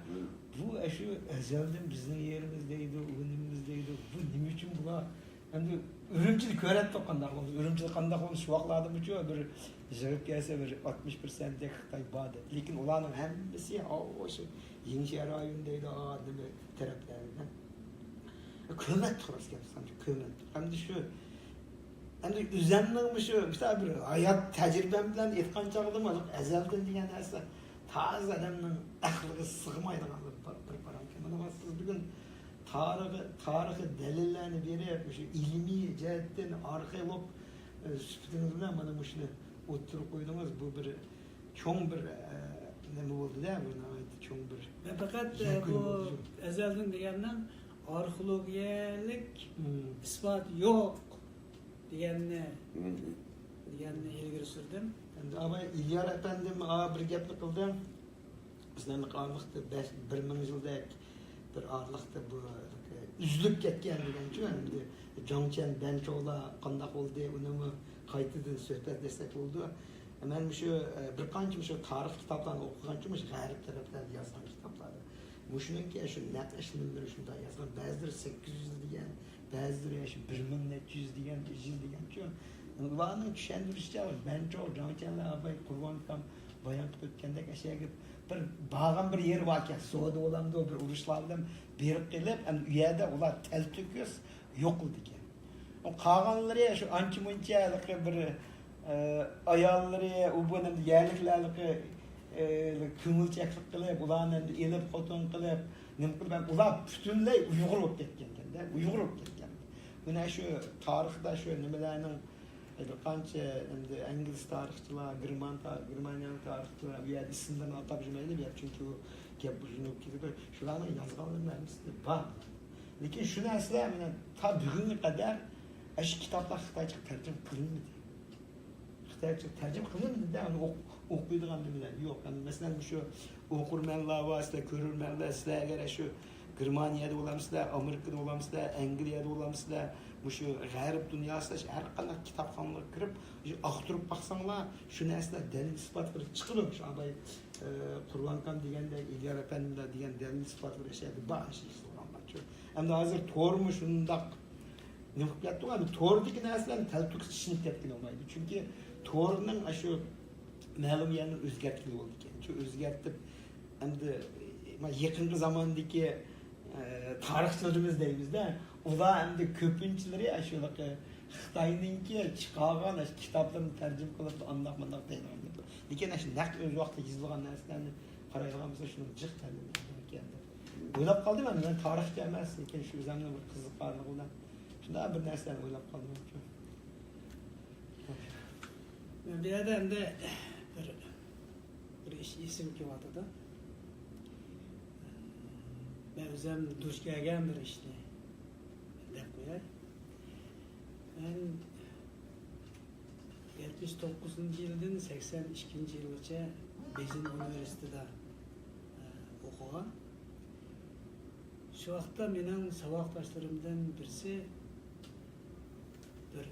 بۇ ئاشۇ ئەزەلدىن بىزنىڭ يېرىمىز دەيدۇ، ئۇ نېمىمىز دەيدۇ، بۇ نېمە ئۈچۈن بۇلار؟ ئەمدى ئۈرۈمچىدە كۆرەتتۇق قانداق بولدى، ئۈرۈمچىدە قانداق بولدى، شۇ ۋاقىتلاردىمۇچۇ بىر يىغىپ كەلسە بىر ئاتمىش پىرسەنتتەك خىتاي بار دەپ. لېكىن ئۇلارنىڭ ھەممىسى ئاشۇ يېڭىشەھەر رايونى دەيدۇ، ئا، نېمە تەرەپلەردە. كۆرمەپتۇق، راست گەپ ئېيتسام، كۆرمەپتۇق. ئەمدى شۇ، ئەمدى ئۆزۈمنىڭ مۇشۇ بىر ھايات تەجرىبەم بىلەن ئېيتقان چاغدىمۇ، ئەزەلدىن دېگەن نەرسە تازا ئادەمنىڭ ئەقلىگە سىغمايدىغان بىر، بىر پاراڭ. مانا سىز بۈگۈن تارىخ، تارىخىي دەلىللەرنى بېرىپ، مۇشۇ ئىلمىي جەھەتتىن ئارخېئولوگ، ئە، سۈپىتىڭىز بىلەن مانا مۇشۇنى ئوتتۇرىغا قويدىڭىز. بۇ بىر چوڭ بىر، ئە، نېمە بولدى-دە، بۇ ناھايىتى چوڭ بىر مەن پەقەت، ئە، يەكۈن بۇ بولدى شۇ. ئەزەلدىن دېگەننىڭ ئارخېئولوگىيەلىك مم. ئىسپات يوق دېگەننى، مم. دېگەننى ئىلگىرى سۈردۈم. ئەمدى ئاباي ئېلىيار ئەپەندىم، ئا، بىر گەپنى قىلدى. بىزنىڭ ئارىلىقتا بەش، بىر مىڭ يىلدەك بىر ئارىلىقتا بۇ ئۈزۈلۈپ كەتكەن دېگەنچۇ، ئەمدى جاڭچەن، بەنچولا قانداق بولدى، ئۇنىمۇ قايتىدىن سۆھبەتلەشسەك بولىدۇ. مەن مۇشۇ، ئە، بىر قانچە مۇشۇ تارىخ كىتابلارنى ئوقۇغانچۇ، مۇشۇ غەرب تەرەپلەردە يازغان كىتابلاردا. مۇشۇنىڭكى شۇ نەق ئىشلىنىملىرى شۇنداق يازغان. بەزىلىرى سەككىز يۈز يىل دېگەن، بەزىلىرى شۇ بىر مىڭ نەچچە يۈز دېگەن، يىل دېگەنچۇ. ئۇلارنىڭ چۈشەندۈرۈشىچە، مەنچۇ، جاڭچەنلەر، ئاباي قۇربان ئاكام بايان قىلىپ ئۆتكەندەك، ئەشەگە بىر بارغان بىر يېرى باركەن، سودا بولامدۇ، بىر ئۇرۇشلار بىلەن بېرىپ قېلىپ، ئەمدى ئۇ يەردە ئۇلار تەلتۆكۈس يوقىلىدىكەن. قالغانلىرى شۇ ئانچە مۇنچە ھېلىقى بىر، ئە، ئاياللىرى، ئۇ بۇ نېمە يەرلىكلەرنىڭكى، ئە، كۆڭۈلچەكلىك قىلىپ، ئۇلارنى ئەمدى ئېلىپ خوتۇن قىلىپ، نېمە قىلىپ، ئۇلار پۈتۈنلەي ئۇيغۇر بولۇپ كەتكەنكەن-دە، ئۇيغۇر بولۇپ كەتكەن. مانا شۇ تارىختا شۇ نېمىلەرنىڭ، ئە، بىر قانچە ئەمدى ئىنگلىز تارىخچىلار، گېرمان تا-، گېرمانىيەلىك تارىخچىلار بۇ يەردە ئىسىملىرىنى ئاتاپ يۈرمەيلى بۇ يەردە، چۈنكى ئۇ گەپ ئۇزۇن بولۇپ كېتىدۇ. شۇلارنىڭ يازغانلىرىنىڭ ھەممىسى بار. لېكىن شۇ نەرسىلەر مانا تا بۈگۈنگە قەدەر ئاشۇ كىتابلار خىتايچىغا تەرجىمە قىلىنمىدى. خىتايچە تەرجىمە قىلىندى-دە، ئۇنى ئوق-، ئوقۇيدىغان نېمىلەر يوق. يەنى مەسىلەن، مۇشۇ ئوقۇرمەنلەر بار، سىلەر كۆرۈرمەنلەر، سىلەر ئەگەر شۇ گېرمانىيەدە بولامسىلەر، ئامېرىكىدا بولامسىلەر، ئەنگلىيەدە بولامسىلەر، مۇشۇ غەرب دۇنياسىدا شۇ ھەر قانداق كىتابخانىلارغا كىرىپ، شۇ ئاختۇرۇپ باقساڭلار، شۇ نەرسىلەر دەلىل ئىسپاتلىرى چىقىدۇ. شۇ ئاباي، ئە، قۇربان ئاكام دېگەندەك، ئېلىيار ئەپەندىلەر دېگەن دەلىل ئىسپاتلىرى شۇ يەردە بار، شۇ سورۇنلارچۇ. ئەمدى ھازىر تورمۇ شۇنداق نېمە قىلىپ كەتتىغۇ؟ ئەمدى توردىكى نەرسىلەرنى تەلتۆكۈس چۈشىنىپ كەتكىلى بولمايدۇ. چۈنكى تورنىڭ ئاشۇ مەلۇم يەرنى ئۆزگەرتكىلى بولىدىكەن. شۇ ئۆزگەرتىپ، ئەمدى، ما، يېقىنقى زاماندىكى، ئە، تارىخچىلىرىمىز دەيمىز-دە، ئۇلار ئەمدى كۆپىنچىلىرى ئاشۇ خىتاينىڭكى چىقارغان ئاشۇ كىتابلىرىنى تەرجىمە قىلىپ، ئانداق مۇنداق دەيدىغان گەپ. لېكىن ئاشۇ نەق ئۆز ۋاقتىدا يېزىلغان نەرسىلەرنى قارايدىغان بولسا، شۇنىڭ جىق دەلىلى باركەن دەپ. ئويلاپ قالدىم مەن، مەن تارىخچى ئەمەس، لېكىن شۇ ئۆزۈمنىڭ بىر قىزىقارلىقى بىلەن شۇنداق بىر نەرسىلەرنى ئويلاپ قالدىم. مەن بۇ يەردە ئەمدى بىر، بىر ئىش ئېسىمگە كېلىۋاتىدۇ. مەن ئۆزۈم دۇچ كەلگەن بىر ئىشنى دەپ قوياي. مەن يەتمىش توققۇزىنچى يىلدىن سەكسەن ئىككىنچى يىلغىچە بېيجىڭ ئۇنىۋېرسىتېتىدا، ئە، ئوقۇغان. شۇ ۋاقىتتا مېنىڭ ساۋاقداشلىرىمدىن بىرسى بىر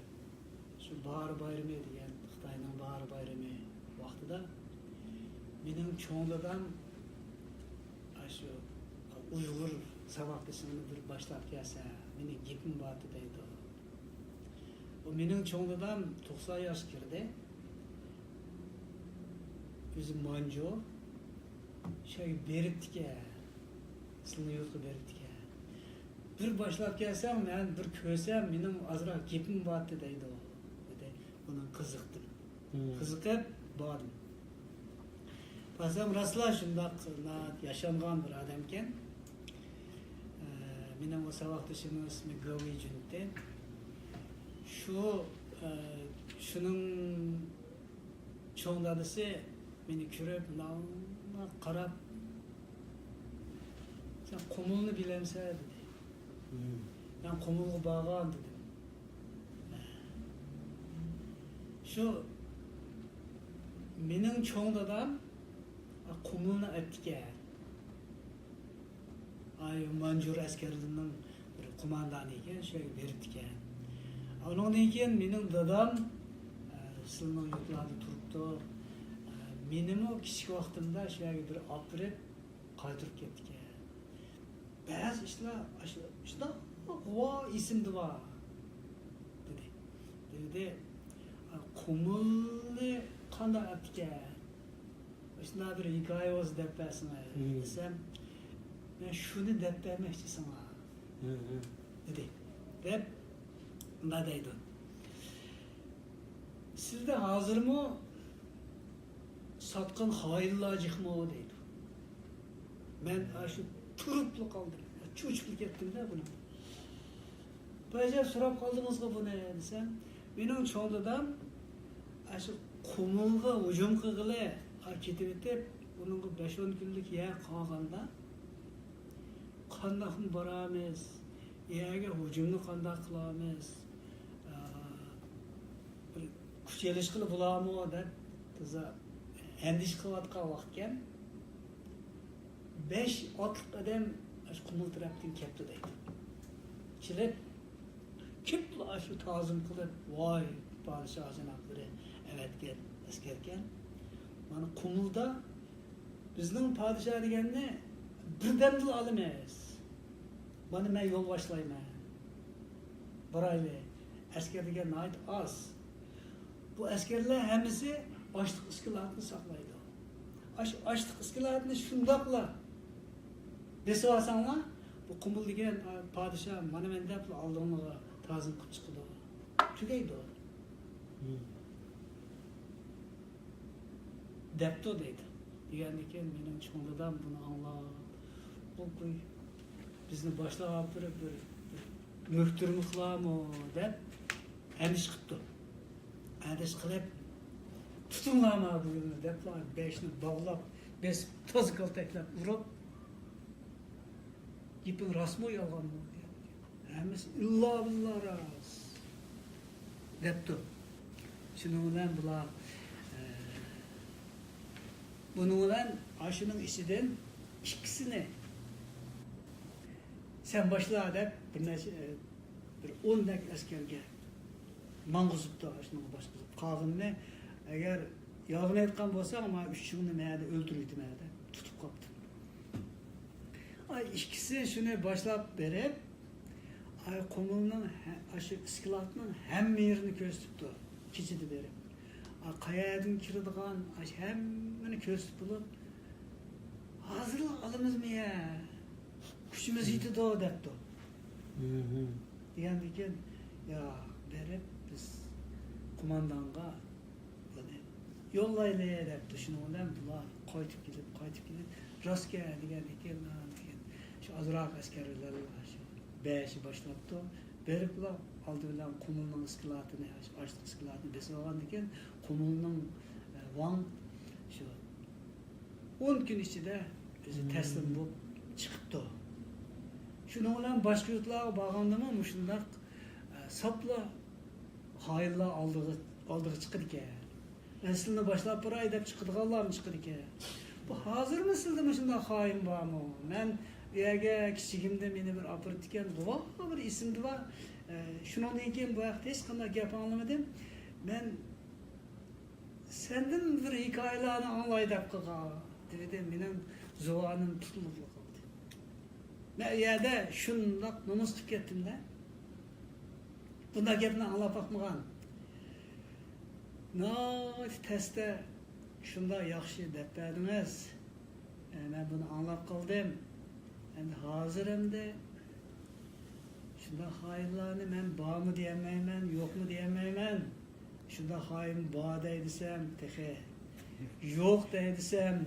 شۇ باھار بايرىمى دېگەن، خىتاينىڭ باھار بايرىمى ۋاقتىدا مېنىڭ چوڭ دادام، ئاشۇ ئۇيغۇر ساۋاقدىشىڭنى بىر باشلاپ كەلسە، مېنىڭ گېپىم بارتى دەيدۇ. ئۇ مېنىڭ چوڭ دادام توقسان ياشقا كىردى. ئۆزى مانجۇ. شۇ يەرگە بېرىپتىكەن. سىلىنىڭ يۇرتقا بېرىپتىكەن. بىر باشلاپ كەلسەڭ، مەن بىر كۆرسەم، مېنىڭ ئازراق گېپىم بارتى دەيدۇ، دېدى. ئۇنىڭ قىزىقتىم. مم. قىزىقىپ باردىم. بارسام، راستلا شۇنداق ناھايىتى ياشانغان بىر ئادەمكەن. ئە، مېنىڭ ئۇ ساۋاقدىشىمنىڭ ئىسمى گوۋېي جۈنتەن. شۇ، ئە، شۇنىڭ چوڭ دادىسى مېنى كۆرۈپ، ماڭا قاراپ، «سەن قۇمۇلنى بىلەمسەن؟» دېدى. مم. مەن قۇمۇلغا بارغان دېدىم. شۇ مېنىڭ چوڭ دادام قۇمۇلنى ئەپتىكەن. ئاي، مانجۇر ئەسكەرلىرىنىڭ بىر قوماندانى ئىكەن، شۇ يەرگە بېرىپتىكەن. ئۇنىڭدىن كېيىن مېنىڭ دادام، ئە، سىلىنىڭ يۇرتلاردا تۇرۇپتۇ. ئە، مېنىمۇ كىچىك ۋاقتىمدا شۇ يەرگە بىر ئاپىرىپ قايتۇرۇپ كەپتىكەن. بەزى ئىشلار ئاشۇ، شۇنداق غۇۋا ئېسىمدە بار، دېدى. دېدى، «قۇمۇلنى قانداق ئەپتىكەن؟ شۇنداق بىر ھېكايە بولسا دەپ بەرسىڭە» مم. دېسەم، «مەن شۇنى دەپ بەرمەكچى ساڭا» مم. دېدى. دەپ، مۇنداق دەيدۇ، سىلدە ھازىرمۇ ساتقان خائىنلار جىقمۇ دەيدۇ. مەن ئاشۇ تۇرۇپلا قالدىم، چۆچۈپلا كەتتىمدە بۇنى. بايجان سوراپ قالدىڭىزغۇ بۇنى دېسەم، مېنىڭ چوڭ دادام ئاشۇ قۇمۇلغا ھۇجۇم قىلغىلى كېتىۋېتىپ، ئۇنىڭغا بەش ئون كۈنلۈك يەر قالغاندا، قانداقمۇ بارامىز؟ يەرگە ھۇجۇمنى قانداق قىلامىز؟ ئا، بىر كۈچ ئېلىشقىلى بولامۇ دەپ تازا ئەندىشە قىلىۋاتقان ۋاقىتكەن. بەش ئاتلىق ئادەم ئاشۇ قۇمۇل تەرەپتىن كەپتۇ دەيدۇ. كېلىپ، كېپلا ئاشۇ تازىم قىلىپ، ۋاي، پادىشاھ جانابلىرى ئەۋەتكەن ئەسكەركەن. مانا قۇمۇلدا بىزنىڭ پادىشاھ دېگەننى بىردەمدىلا ئالىمىز. مانا مەن يول باشلايمەن. بارايلى. ئەسكەر دېگەن ناھايىتى ئاز. بۇ ئەسكەرلەر ھەممىسى ئاشلىق ئىسكىلاتنى ساقلايدۇ. ئاش-، ئاشلىق ئىسكىلاتنى شۇنداقلا بېسىۋالساڭلار، بۇ قۇمۇل دېگەن، ئا، پادىشاھ مانا مەن دەپلا ئالدىڭلارغا تازىم قىلىپ چىقىدۇ. تۈگەيدۇ. دەپتۇ دەيدۇ. دېگەندىكىن مېنىڭ چوڭ دادام بۇنى ئاڭلاپ، بۇ، بۇ بىزنى باشلاپ بىر، بىر، بىر مۆھتۈرمە قىلامۇ دەپ ئەندىشە قىپتۇ. ئەندىشە قىلىپ، تۇتۇڭلار ما بۇنى دەپلا بېشىنى باغلاپ، بېسىپ تازا كالتەكلەپ ئۇرۇپ، گېپىڭ راستمۇ يالغانمۇ؟ ھەممىسى ئىللا بىللا راست دەپتۇ. شۇنىڭ بىلەن بۇلار، ئە، بۇنىڭ بىلەن ئاشۇنىڭ ئىچىدىن ئىككىسىنى سەن باشلا دەپ بىر نەچچە، ئە، بىر ئون دەك ئەسكەرگە ماڭغۇزۇپتۇ، ئاشۇنىڭغا باشقۇزۇپ. قالغىنىنى، ئەگەر يالغان ئېيتقان بولساڭ، ما ئۈچىڭنى مەدە ئۆلتۈرۈۋېتىمەن دەپ تۇتۇپ قاپتۇ. ئاي، ئىككىسى شۇنى باشلاپ بېرىپ، ئاي، قۇمۇلنىڭ ھە-، ئاشۇ ئىسكىلاتنىڭ ھەممە يېرىنى كۆرسىتىپتۇ، كېچىدە بېرىپ. ئاي، قەيەردىن كىرىدىغان، ئاشۇ ھەممىنى كۆرسىتىپ بولۇپ، ھازىرلا ئالىمىزمۇ يە؟ كۈچىمىز يېتىدۇ، دەپتۇ. دېگەندىكىن، يا، بېرىپ بىز قوماندانغا بۇنى يوللايلى دەپتۇ. شۇنىڭ بىلەن بۇلار قايتىپ كېلىپ، قايتىپ كېلىپ، راستكەن دېگەندىكىن، دېگەن شۇ ئازراق ئەسكەرلەر شۇ بەشى باشلاپتۇ. بېرىپلا ئالدى بىلەن قۇمۇلنىڭ ئىسكىلاتىنى، ئاشلىق ئىسكىلاتىنى بېسىپ ئالغاندىكىن، قۇمۇلنىڭ، ئە، ۋاڭ شۇ ئون كۈن ئىچىدە ئۆزى تەسلىم بولۇپ چىقىپتۇ. شۇنىڭ بىلەن باشقا يۇرتلارغا بارغاندىمۇ مۇشۇنداق، ئە، ساپلا خائىنلار ئالدىغا، ئالدىغا چىقىدىكەن. مەن سىلىنى باشلاپ باراي دەپ چىقىدىغانلارمۇ چىقىدىكەن. بۇ ھازىرمۇ سىلىدە مۇشۇنداق خائىن بارمۇ؟ مەن ئۇ يەرگە كىچىكىمدە مېنى بىر ئاپىرىپتىكەن، غۇۋا بىر ئېسىمدە بار. ئە، شۇنىڭدىن كېيىن بۇ ھەقتە ھېچقانداق گەپ ئاڭلىمىدىم. مەن سەندىن بىر ھېكايىلەرنى ئاڭلاي دەپ قىلغان، دېدى. مېنىڭ زۇۋانىم تۇتۇلۇپلا قالدى. مەن ئۇ يەردە شۇنداق نومۇس قىلىپ كەتتىم-دە. بۇنداق گەپنى ئاڭلاپ باقمىغان. ناھايىتى تەستە شۇنداق ياخشى دەپ بەردىڭىز. ئە، مەن بۇنى ئاڭلاپ قالدىم. ئەمدى ھازىر ئەمدى شۇنداق خائىنلارنى مەن بارمۇ دېيەلمەيمەن، يوقمۇ دېيەلمەيمەن. شۇنداق خائىن بار دەي دېسەم، تېخى يوق دەي دېسەم،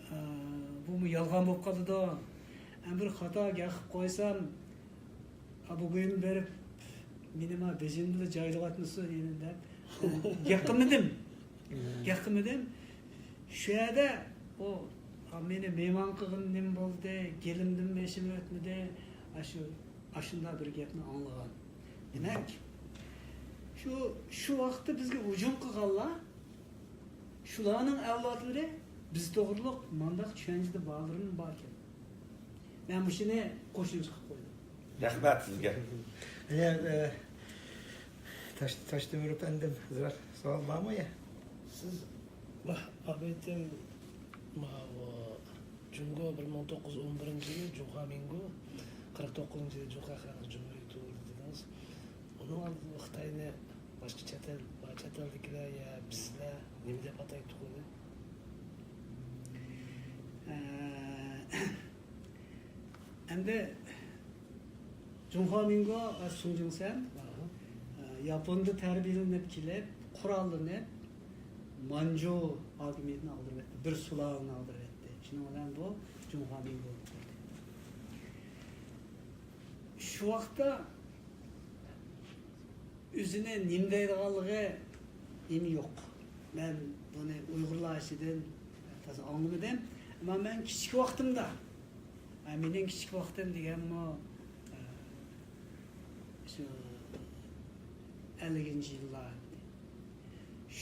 ئە، بۇمۇ يالغان بولۇپ قالىدۇ. ئەمدى بىر خاتا گەپ قىلىپ قويسام، ئا، بۈگۈن بېرىپ، مېنى ما بېجىم بىلەن جايلىۋاتمىسۇن يەنە دەپ گەپ قىلمىدىم. گەپ قىلمىدىم. شۇ يەردە ئۇ، ئا، مېنى مېھمان قىلغىنى نېمە بولدى، گېلىمدىنمۇ بېشىم ئۆتمىدى. ئاشۇ، ئاشۇنداق بىر گەپنى ئاڭلىغان. دېمەك، شۇ، شۇ ۋاقىتتا بىزگە ھۇجۇم قىلغانلار، شۇلارنىڭ ئەۋلادلىرى بىز توغرۇلۇق مانداق چۈشەنچىدە بارلىرىمۇ باركەن. مەن مۇشۇنى قوشۇمچە قىلىپ قويدۇم. رەھمەت سىزگە. يا، ئە، تاش-، تاشتۆمۈر ئەپەندىم، بىرەر سوئال بارمۇ يا؟ سىز، ۋاھ، ئابىتىم، ماۋۇ جۇڭگو بىر مىڭ توققۇز يۈز ئون بىرىنچى يىلى جۇڭخۇا مىنگو، قىرىق توققۇزىنچى يىلى جۇڭخۇا خەلق جۇمھۇرىيىتى قۇرۇلدى دېدىڭىز. ئۇنىڭ ئالدىدا خىتاينى باشقا چەت ئەل، چەت ئەلدىكىلەر يا بىزلەر نېمە دەپ ئاتايتتۇق ئۇنى؟ ئە، ئەمدى جۇڭخۇا مىنگو، ئە، سۇڭجىڭسەن، ياپوندا تەربىيەلىنىپ كېلىپ، قوراللىنىپ، مانجۇ ھاكىمىيىتىنى ئاغدۇرۇۋەتتى، بىر سۇلالىنى ئاغدۇرۇۋەتتى. شۇنىڭ بىلەن بۇ جۇڭخۇا مىڭ بولۇپ قالدى. شۇ ۋاقىتتا ئۆزىنى نېمە دەيدىغانلىقى نېمە يوق. مەن بۇنى ئۇيغۇرلار ئىچىدىن تازا ئاڭلىمىدىم. ئەمما مەن كىچىك ۋاقتىمدا، ھە، مېنىڭ كىچىك ۋاقتىم دېگەنمۇ، ھە، شۇ ئەللىكىنچى يىللار.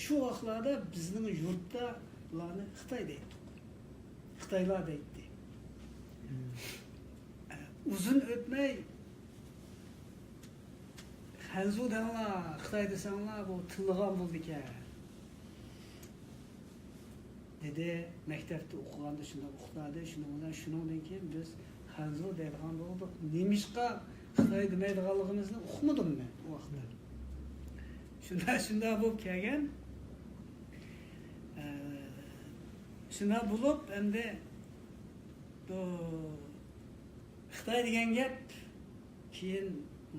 شۇ ۋاقىتلاردا بىزنىڭ يۇرتتا بۇلارنى خىتاي دەيتتۇق. خىتايلار دەيتتى. ئۇزۇن ئۆتمەي، خەنزۇ دەڭلار، خىتاي دېسەڭلار، بۇ تىللىغان بولىدىكەن، دېدى. مەكتەپتە ئوقۇغاندا شۇنداق ئۇقتۇردى. شۇنىڭ بىلەن شۇنىڭدىن كېيىن بىز خەنزۇ دەيدىغان بولدۇق. نېمىشقا خىتاي دېمەيدىغانلىقىمىزنى ئۇقمىدىم مەن ئۇ ۋاقىتتا. شۇنداق، شۇنداق بولۇپ كەلگەن. ئە، شۇنداق بولۇپ، ئەمدى بۇ خىتاي دېگەن گەپ كېيىن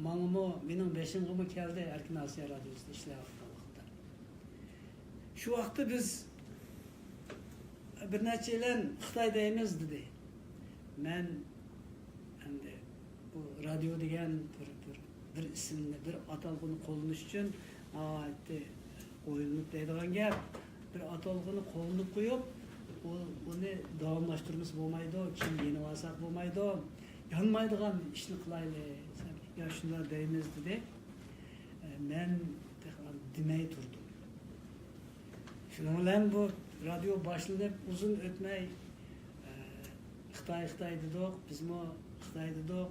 ماڭىمۇ، مېنىڭ بېشىمغىمۇ كەلدى، ئەركىن ئاسىيا رادىيوسىدا ئىشلەۋاتقان ۋاقىتتا. شۇ ۋاقىتتا بىز بىر نەچچەيلەن خىتاي دەيمىز دېدى. مەن ئەمدى بۇ رادىيو دېگەن بىر، بىر، بىر ئىسىمنى، بىر ئاتالغۇنى قوللىنىش ئۈچۈن ناھايىتى ئويلىنىپ دەيدىغان گەپ. بىر ئاتالغۇنى قوللىنىپ قويۇپ، ئۇ، ئۇنى داۋاملاشتۇرمىسا بولمايدۇ، كېيىن يېنىۋالساق بولمايدۇ، يانمايدىغان ئىشنى قىلايلى. يا شۇنداق دەيمىز دېدى. ئە، مەن تېخى دېمەي تۇردۇم. شۇنىڭ بىلەن بۇ رادىيو باشلىنىپ ئۇزۇن ئۆتمەي، ئە، خىتاي، خىتاي دېدۇق، بىزمۇ خىتاي دېدۇق.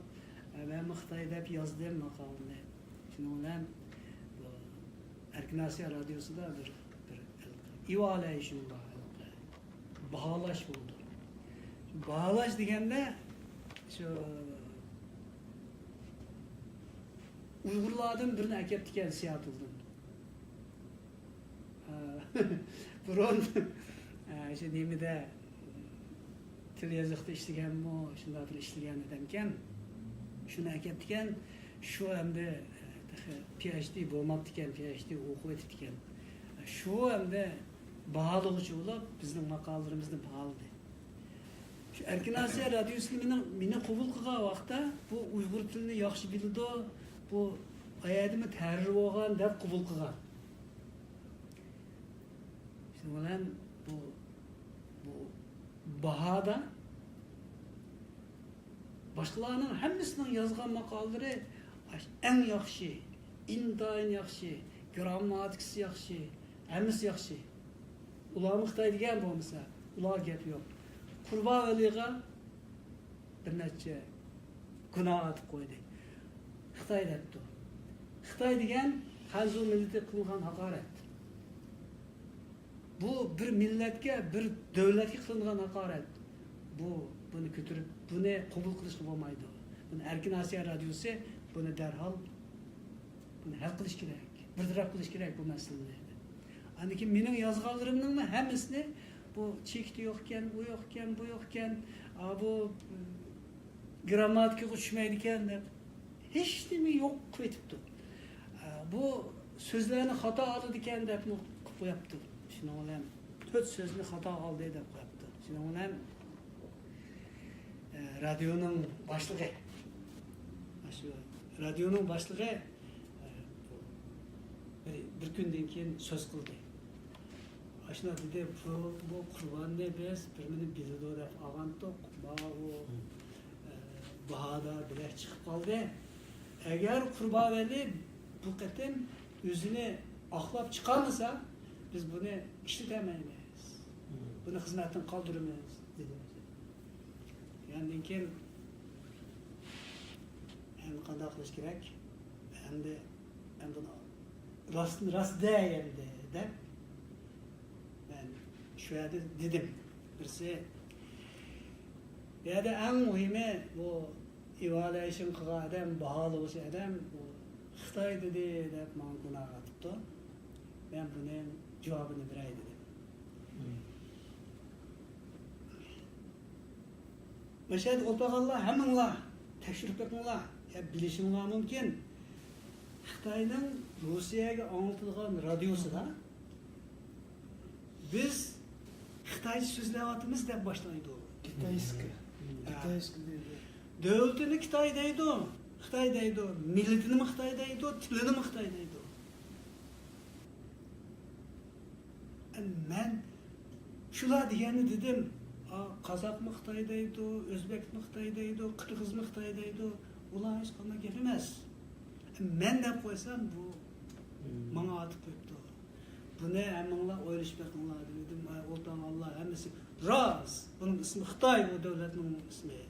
ئە، مەنمۇ خىتاي دەپ يازدىم ماقالىنى. شۇنىڭ بىلەن بۇ ئەركىن ئاسىيا رادىيوسىدا بىر، بىر ئىۋالەيشن بار، باھالاش بولىدۇ. باھالاش دېگەندە شۇ ئۇيغۇرلاردىن بىرنى ئەكەپتىكەن سىياتلدىن. بۇرۇن، ئە، شۇ نېمىدە، تىل يېزىقتا ئىشلىگەنمۇ، شۇنداق بىر ئىشلىگەن ئادەمكەن. شۇنى ئەكەپتىكەن. شۇ ئەمدى، ئە، تېخى پى ئەيچ دى بولماپتىكەن، پى ئەيچ دى ئوقۇۋېتىپتىكەن. شۇ ئەمدى باھالىغۇچى بولۇپ، بىزنىڭ ماقالىلىرىمىزنى باھالىدى. شۇ ئەركىن ئاسىيا رادىيوسىنى مېنىڭ، مېنى قوبۇل قىلغان ۋاقىتتا، بۇ ئۇيغۇر تىلىنى ياخشى بىلىدۇ، بۇ ئايەدىمۇ تەھرىر بولغان دەپ قوبۇل قىلغان. شۇنىڭ بىلەن بۇ، بۇ باھادا باشقىلارنىڭ ھەممىسىنىڭ يازغان ماقالىلىرى ئەڭ ياخشى، ئىنتايىن ياخشى، گىرامماتىكىسى ياخشى، ھەممىسى ياخشى. ئۇلارمۇ خىتاي دېگەن بولمىسا، ئۇلارغا گەپ يوق. قۇربان ۋەلىغا بىر نەچچە گۇناھ ئاتىپ قويدى. خىتاي دەپتۇ. خىتاي دېگەن خەنزۇ مىللىتى قىلغان ھاقارەت. بۇ بىر مىللەتكە، بىر دۆلەتكە قىلىنغان ھاقارەت. بۇ، بۇنى كۆتۈرۈپ، بۇنى قوبۇل قىلىشقا بولمايدۇ. بۇنى ئەركىن ئاسىيا رادىيوسى بۇنى دەرھال، بۇنى ھەل قىلىش كېرەك. بىر تەرەپ قىلىش كېرەك بۇ مەسىلىنى. ئاندىن كېيىن مېنىڭ يازغانلىرىمنىڭمۇ ھەممىسىنى بۇ چېكىتى يوقكەن، ئۇ يوقكەن، بۇ يوقكەن، ئا، بۇ، گىرامماتىكىغا چۈشمەيدىكەن دەپ ھېچنېمە يوق قىلىۋېتىپتۇ. ئە، بۇ سۆزلەرنى خاتا ئالىدىكەن دەپمۇ قىلىپ قوياپتۇ. شۇنىڭ بىلەن تۆت سۆزنى خاتا ئالدى دەپ قوياپتۇ. شۇنىڭ بىلەن، ئە، رادىيونىڭ باشلىقى، شۇ رادىيونىڭ باشلىقى، ئە، بىر، بىر كۈندىن كېيىن سۆز قىلدى. ئاشۇنداق دېدى، بۇ، بۇ قۇرباننى بىز بىر مېنى بىلىدۇ دەپ ئالغانتۇق. ماۋۇ، ئە، باھادا بىلەك چىقىپ قالدى. ئەگەر قۇربان ۋەلى بۇ قېتىم ئۆزىنى ئاقلاپ چىقالمىسا، بىز بۇنى ئىشلىتەلمەيمىز. بۇنى خىزمەتتىن قالدۇرىمىز، دېدى. ئاندىن كېيىن ئەمدى قانداق قىلىش كېرەك؟ ئەمدى، ئەمدى بۇنى راستتىن راست دەي ئەمدى، دەپ مەن شۇ يەردە دېدىم. بىرسى، بۇ يەردە ئەڭ مۇھىمى، بۇ ئىۋالۇئېيشن قىلغان ئادەم، باھالىغۇچى ئادەم، بۇ خىتاي دېدى دەپ ماڭا گۇناھ ئاتىپتۇ. مەن بۇنىڭ جاۋابىنى بېرەي دېدىم. مەشەدە ئولتۇرغانلار ھەممىڭلار تەكشۈرۈپ بېقىڭلار. يا بىلىشىڭلار مۇمكىن. خىتاينىڭ روسىيەگە ئاڭلىتىدىغان رادىيوسىدا «بىز خىتايچە سۆزلەۋاتىمىز» دەپ باشلايدۇ. كىتايسكى. ھە. كىتايسكى دەيدۇ. دۆلىتىنى خىتاي دەيدۇ. خىتاي دەيدۇ. مىللىتىنىمۇ خىتاي دەيدۇ. تىلىنىمۇ خىتاي دەيدۇ. مەن شۇلار دېگەننى دېدىم. «ئا، قازاقمۇ خىتاي دەيدۇ، ئۆزبەكمۇ خىتاي دەيدۇ، قىرغىزمۇ خىتاي دەيدۇ. ئۇلار ھېچقانداق گەپ ئەمەس. مەن دەپ قويسام، بۇ ماڭا ئاتىپ قويۇپتۇ. بۇنى ھەممىڭلار ئويلىشىپ بېقىڭلار» دېدىم. ئاي، ئولتۇرغانلار ھەممىسى: «راست، بۇنىڭ ئىسمى خىتاي، بۇ دۆلەتنىڭ ئىسمى.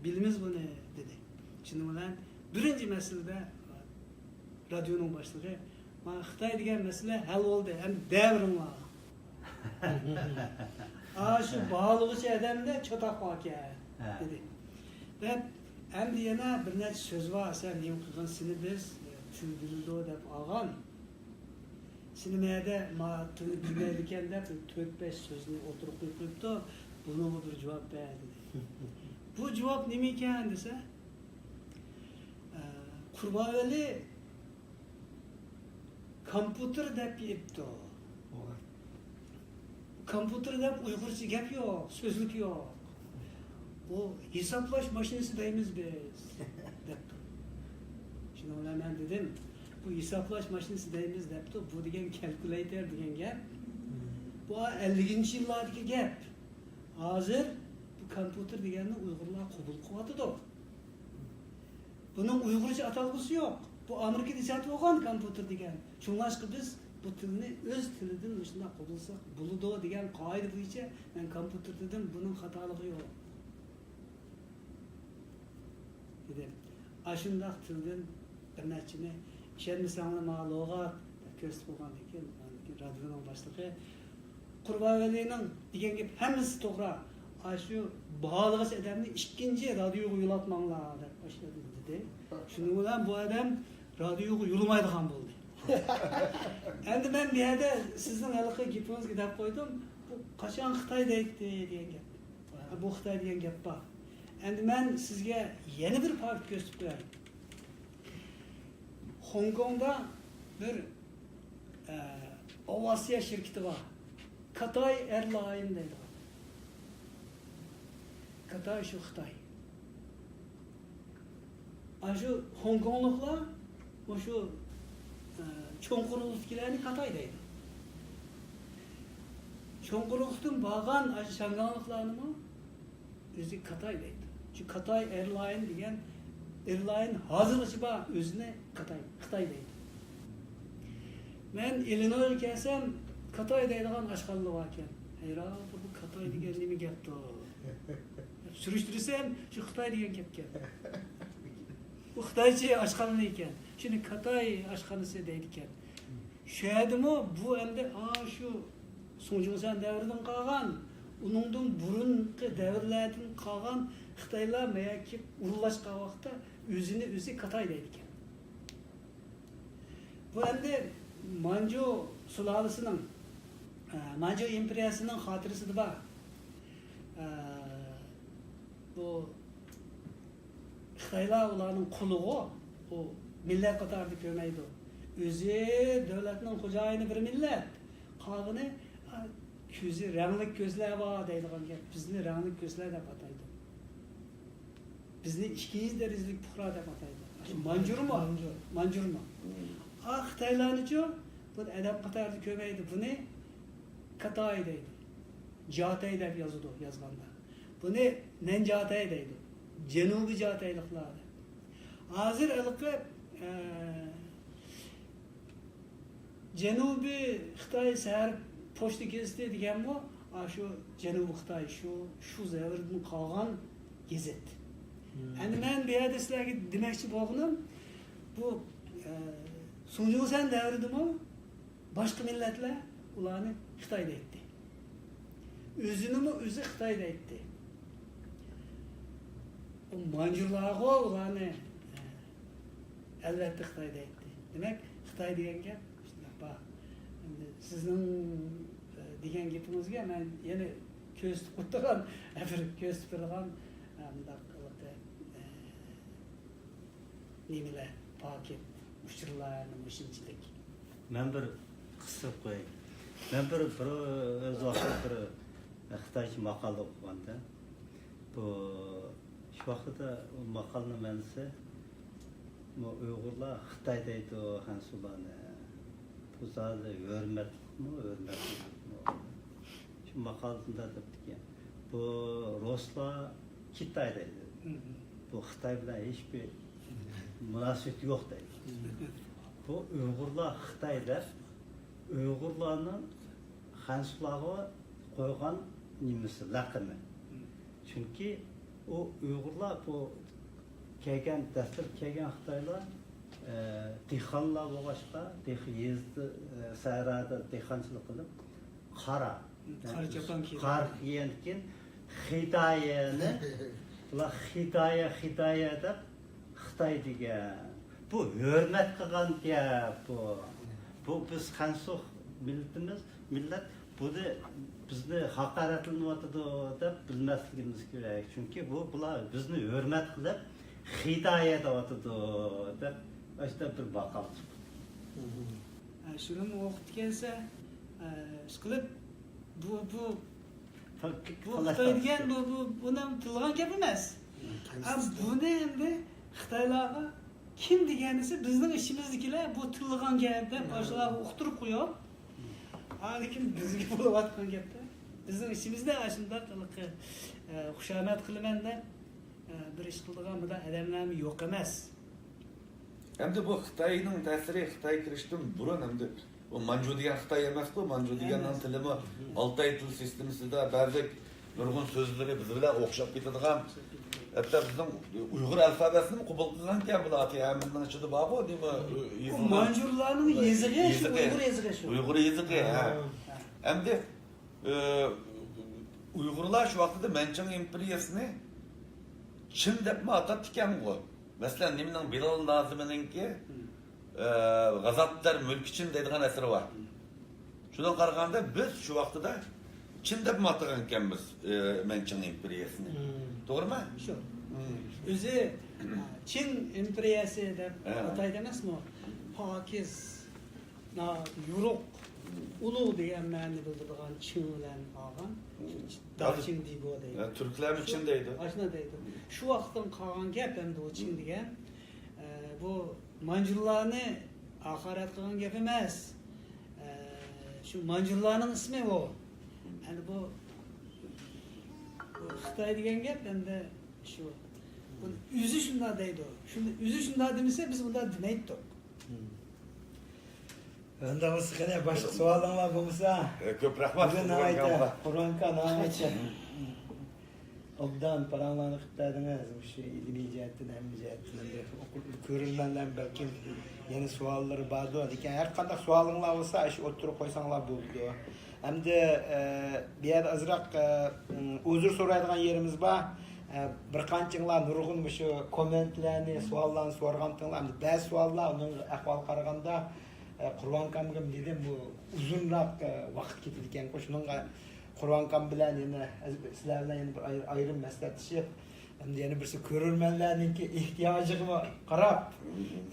بىلىمىز بۇنى» دېدى. شۇنىڭ بىلەن بىرىنچى مەسىلىدە رادىيونىڭ باشلىقى: «مانا خىتاي دېگەن مەسىلە ھەل بولدى، ئەمدى دەۋېرىڭلار.» ئاشۇ باھالىغۇچى ئادەمدە چاتاق باركەن، ھە، دېدى. دەپ، ئەمدى يەنە بىر نەچچە سۆز بار، سەن نېمە قىلغىن، سېنى بىز، ئە، تىل بىلىدۇ دەپ ئالغان. سېنى مەدە ما تىلنى بىلمەيدىكەن دەپ تۆت-بەش سۆزنى ئوتتۇرىغا قويۇپ قويۇپتۇ. بۇنىڭغا بىر جاۋاب بەر، دېدى. بۇ جاۋاب نېمە ئىكەن دېسە، ئە، قۇربانۋەلى كامپيۇتېر دەپ يېپىپتۇ. كامپيۇتېر دەپ ئۇيغۇرچە گەپ يوق، سۆزلۈك يوق. بۇ ھېسابلاش ماشىنىسى دەيمىز بىز، دەپتۇ. شۇنىڭ بىلەن مەن دېدىم، بۇ ھېسابلاش ماشىنىسى دەيمىز دەپتۇ، بۇ دېگەن كالكۇلياتور دېگەن گەپ. بۇ ئەللىكىنچى يىللاردىكى گەپ. ھازىر بۇ كامپيۇتېر دېگەننى ئۇيغۇرلار قوبۇل قىلىۋاتىدۇ. بۇنىڭ ئۇيغۇرچە ئاتالغۇسى يوق. بۇ ئامېرىكىدا ئىجاد بولغان كامپيۇتېر دېگەن. شۇڭلاشقا بىز بۇ تىلنى ئۆز تىلىدىن مۇشۇنداق قوبۇللىساق بولىدۇ دېگەن قائىدە بويىچە مەن كامپيۇتېر دېدىم، بۇنىڭ خاتالىقى يوق، دېدىم. ئاشۇنداق تىلدىن بىر نەچچىنى، ئىشەنمىسەڭلار ماڭا لۇغەت دەپ كۆرسىتىپ بولغاندىن كېيىن، ئاندىن كېيىن رادىيونىڭ باشلىقى: «قۇربانۋەلىنىڭ دېگەن گېپى ھەممىسى توغرا. ئاشۇ باھالىغۇچى ئادەمنى ئىككىنچى رادىيوغا يولاتماڭلار» دەپ ئاشۇ يەردىن دېدى. شۇنىڭ بىلەن بۇ ئادەم رادىيوغا يولىمايدىغان بولدى. ئەمدى مەن بۇ يەردە سىزنىڭ ھېلىقى گېپىڭىزگە دەپ قويدۇم، بۇ قاچان خىتاي دەيتتى دېگەن گەپ. بۇ خىتاي دېگەن گەپ بار. ئەمدى مەن سىزگە يەنە بىر پاكىت كۆرسىتىپ بېرەي. خوڭكوڭدا بىر، ئە، ئاۋىئاتسىيە شىركىتى بار. كاتاي ئېرلاين دەيدىغان. كاتاي شۇ خىتاي. ئاشۇ خوڭكوڭلۇقلار مۇشۇ، ئە، چوڭ قۇرۇقلۇقتىكىلەرنى كاتاي دەيدۇ. چوڭ قۇرۇقلۇقتىن بارغان ئاشۇ شياڭگاڭلىقلارنىمۇ ئۆزى كاتاي دەيدۇ. شۇ كاتاي ئېرلاين دېگەن، ئېرلاين ھازىرغىچە بار، ئۆزىنى كاتاي، خىتاي دەيدۇ. مەن ئىلىنويغا كەلسەم، كاتاي دەيدىغان ئاشخانىلار باركەن. ھەيران، بۇ كاتاي دېگەن نېمە گەپتۇ؟ دەپ سۈرۈشتۈرسەم، شۇ خىتاي دېگەن گەپكەن. بۇ خىتايچە ئاشخانا ئىكەن. شۇنى كاتاي ئاشخانىسى دەيدىكەن. شۇ يەردىمۇ بۇ ئەمدى ئاشۇ سۇڭجۇڭسەن دەۋرىدىن قالغان، ئۇنىڭدىن بۇرۇنقى دەۋرلەردىن قالغان خىتايلار مەيەكى ئورۇنلاشقان ۋاقىتتا ئۆزىنى ئۆزى كاتاي دەيدىكەن. بۇ ئەمدى مانجۇ سۇلالىسىنىڭ، ئە، مانجۇ ئىمپېرىيەسىنىڭ خاتىرىسىدە بار. ئە، بۇ خىتايلار ئۇلارنىڭ قۇلىغۇ، ئۇ مىللەت قاتارىدا كۆرمەيدۇ. ئۆزى دۆلەتنىڭ خوجايىنى بىر مىللەت، قالغىنى، ئا، كۆزى رەڭلىك كۆزلەر بار دەيدىغان گەپ. بىزنى رەڭلىك كۆزلەر دەپ ئاتايدۇ. بىزنى ئىككىنچى دەرىجىلىك پۇقرا دەپ ئاتايدۇ. شۇ مانجۇرمۇ؟ مانجۇر. مانجۇرمۇ؟ مم. ئا، خىتايلارنىچۇ؟ بۇنى ئەدەپ قاتارىدا كۆرمەيدۇ. بۇنى كاتاي دەيدۇ. جاتەي دەپ يازىدۇ، يازغاندا. بۇنى نەنجاتەي دەيدۇ. جەنۇبىي جاتەيلىقلار دەپ. ھازىر ھېلىقى، ئە، جەنۇبىي خىتاي سەھەر پوچتا گېزىتى دېگەنمۇ، ئاشۇ جەنۇبىي خىتاي، شۇ، شۇ دەۋردىن قالغان گېزىت. مم. ئەمدى مەن بۇ يەردە سىلەرگە دېمەكچى بولغىنىم، بۇ، ئە، سۇڭجۇڭسەن دەۋرىدىمۇ باشقا مىللەتلەر ئۇلارنى خىتاي دەيتتى. ئۆزىنىمۇ ئۆزى خىتاي دەيتتى. ئۇ مانجۇرلارغۇ ئۇلارنى، ئەلۋەتتە، خىتاي دەيتتى. دېمەك، خىتاي دېگەن گەپ شۇنداق بار. ئەمدى سىزنىڭ، ئە، دېگەن گېپىڭىزگە مەن يەنە كۆرسىتىپ قويىدىغان، بىر كۆرسىتىپ بېرىدىغان، ئە، مۇنداق، ئە، نېمىلەر، پاكىت. ئۇچۇرلارنى مۇشۇنچىلىك. مەن بىر قىسسە قوياي. مەن بىر، بىر ئۆز ۋاقتىدا بىر خىتايچە ماقالە ئوقۇغاندا، بۇ، شۇ ۋاقتىدا ئۇ ماقالىنىڭ مەنىسى، بۇ ئۇيغۇرلار خىتاي دەيدۇ خەنزۇلارنى. بۇ زادى ھۆرمەتلىكمۇ، ھۆرمەتلىكمۇ؟ شۇ ماقالىسىدا دەپتىكەن، بۇ رۇسلار كىتاي دەيدۇ. بۇ خىتاي بىلەن ھېچبىر مۇناسىۋىتى يوق دەيدۇ. بۇ ئۇيغۇرلار خىتاي دەپ، ئۇيغۇرلارنىڭ خەنزۇلارغا قويغان نېمىسى، لەقىمى. چۈنكى ئۇ ئۇيغۇرلار بۇ كەلگەن، دەسلەپ كەلگەن خىتايلار، ئە، دېھقانلار بولغاچقا، دېھ-، يېزىدا، ئە، سەھرادا دېھقانچىلىق قىلىپ، قارا، قارا چاپان كىيگەن. قارا كىيگەندىن كېيىن خىدايەنى، بۇلار خىدايە، خىدايە دەپ خىتاي دېگەن. بۇ ھۆرمەت قىلغان گەپ بۇ. بۇ بىز خەنزۇ مىللىتىمىز، مىللەت بۇنى، بىزنى ھاقارەتلىنىۋاتىدۇ دەپ بىلمەسلىكىمىز كېرەك. چۈنكى بۇ، بۇلار بىزنى ھۆرمەت قىلىپ، خىدايە دەۋاتىدۇ دەپ، ئاشۇنداق بىر ماقال چىقتى. ھە، شۇنىمۇ ئوقۇپتىكەنسە، ھە، ئىشقىلىپ، بۇ، بۇ، بۇ خىتاي دېگەن، بۇ، بۇ، بۇنى تىللىغان گەپ ئەمەس. ھە، بۇنى ئەمدى خىتايلارغا كىم دېگەنسى بىزنىڭ ئىچىمىزدىكىلەر بۇ تىللىغان گەپ دەپ، ئاشۇلارغا ئۇقتۇرۇپ قويۇپ، ھە، لېكىن بىزگە بولۇۋاتقان گەپتە، بىزنىڭ ئىچىمىزدە ئاشۇنداق، ھە، خۇشامەت قىلىمەن دەپ، ھە، بىر ئىش قىلىدىغان بۇنداق ئادەملەرمۇ يوق ئەمەس. ئەمدى بۇ خىتاينىڭ تەسىرى، خىتاي كىرىشتىن بۇرۇن ئەمدى بۇ مانجۇ دېگەن خىتاي ئەمەسقۇ، مانجۇ دېگەننىڭ تىلىمۇ ئالتاي تىل سىستېمىسىدا بەزى نۇرغۇن سۆزلىرى بىز بىلەن ئوخشاپ كېتىدىغان، ھەتتا بىزنىڭ ئۇيغۇر ئەلفابېسىنىمۇ قوبۇل قىلغانكەن بۇلار، ھەممىنىڭ ئىچىدە بارغۇ، نېمە، ئۇ يېزىلغان مانجۇلارنىڭ يېزىقى شۇ، يېزىقى. ئۇيغۇر يېزىقى شۇ. ئۇيغۇر يېزىقى، ھە. ھە. ئەمدى، ئە، ئۇيغۇرلار شۇ ۋاقتىدا مەنچىڭ ئىمپېرىيەسىنى چىن دەپمۇ ئاتاپتىكەنغۇ. مەسىلەن، نېمىنىڭ، بىلال نازىمىنىڭكى، ئە، غازاتلار مۈلكى چىن دەيدىغان ئەسىرى بار. شۇنىڭغا قارىغاندا، بىز شۇ ۋاقتىدا چىن دەپمۇ ئاتىغانكەنمىز، ئە، مەنچىڭ ئىمپېرىيەسىنى. توغرىمۇ؟ شۇ. ئۆزى، چىن ئىمپېرىيەسى دەپ ئاتايدۇ ئەمەسمۇ؟ پاكىز، ناھايىتى يورۇق، ئۇلۇغ دېگەن مەنىنى بىلدۈرىدىغان چىڭ بىلەن ئالغان. داچىڭ دىگو دەيدۇ. ھە، تۈركلەرمۇ چىن دەيدۇ. ئاشۇنداق دەيدۇ. شۇ ۋاقىتتىن قالغان گەپ ئەمدى ئۇ چىن دېگەن. ئە، بۇ مانجۇلارنى ھاقارەت قىلغان گەپ ئەمەس. ئە، شۇ مانجۇلارنىڭ ئىسمى ئۇ. ئەمدى بۇ، بۇ خىتاي دېگەن گەپ ئەمدى شۇ. بۇنى ئۆزى شۇنداق دەيدۇ. شۇنى ئۆزى شۇنداق دېمىسە، بىز ئۇنداق دېمەيتتۇق. ئەمدى بولسا قېنى، باشقا سوئالىڭلار بولمىسا. ئە، كۆپ رەھمەت، بۈگۈن قۇربان ناھايىتى، قۇربان ئاكا ناھايىتى ئوبدان پاراڭلارنى قىلىپ بەردىڭىز. مۇشۇ ئىلمىي جەھەتتىن، ھەممە جەھەتتىن ئەمدى ئوقۇ-، كۆرۈرمەنلەرمۇ بەلكىم يەنە سوئاللىرى باردۇ. لېكىن ھەر قانداق سوئالىڭلار بولسا، ئاشۇ ئوتتۇرىغا قويساڭلار بولىدۇ. ئەمدى، ئە، بۇ يەردە ئازراق، ئە، ئۇزۇر سورايدىغان يېرىمىز بار. ئە، بىر قانچىڭلار نۇرغۇن مۇشۇ كوممېنتلارنى، سوئاللارنى سورىغانتىڭلار. ئەمدى بەزى سوئاللار، ئۇنىڭ ئەھۋالىغا قارىغاندا، ئە، قۇربان ئاكامغا دېدىم، بۇ ئۇزۇنراق، ئە، ۋاقىت كېتىدىكەنغۇ، شۇنىڭغا قۇربان ئاكام بىلەن يەنە، سىلەر بىلەن يەنە بىر ئايرىم مەسلىھەتلىشىپ، ئەمدى يەنە بىرسى كۆرۈرمەنلەرنىڭكى ئېھتىياجىغا قاراپ،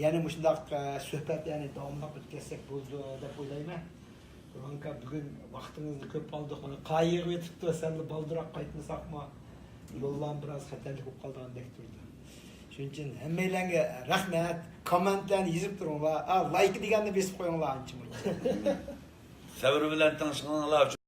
يەنە مۇشۇنداق، ئە، سۆھبەتلەرنى داۋاملىق ئۆتكۈزسەك بولىدۇ دەپ ئويلايمەن. قۇربان ئاكا، بۈگۈن ۋاقتىڭىزنى كۆپ ئالدۇق، مانا قايىغىپ ئۆتۈپتۇ، سەللا بالدۇرراق قايتمىساقمۇ، يوللارمۇ بىراز خەتەرلىك بولۇپ قالىدىغاندەك تۇرىدۇ. شۇنىڭ ئۈچۈن ھەممەيلەنگە رەھمەت، كوممېنتلارنى يېزىپ تۇرۇڭلار، ئا، لايك دېگەننى بېسىپ قويۇڭلار ئانچە مۇنچە. سەۋر بىلەن تىڭشىغىنىڭلار ئۈچۈن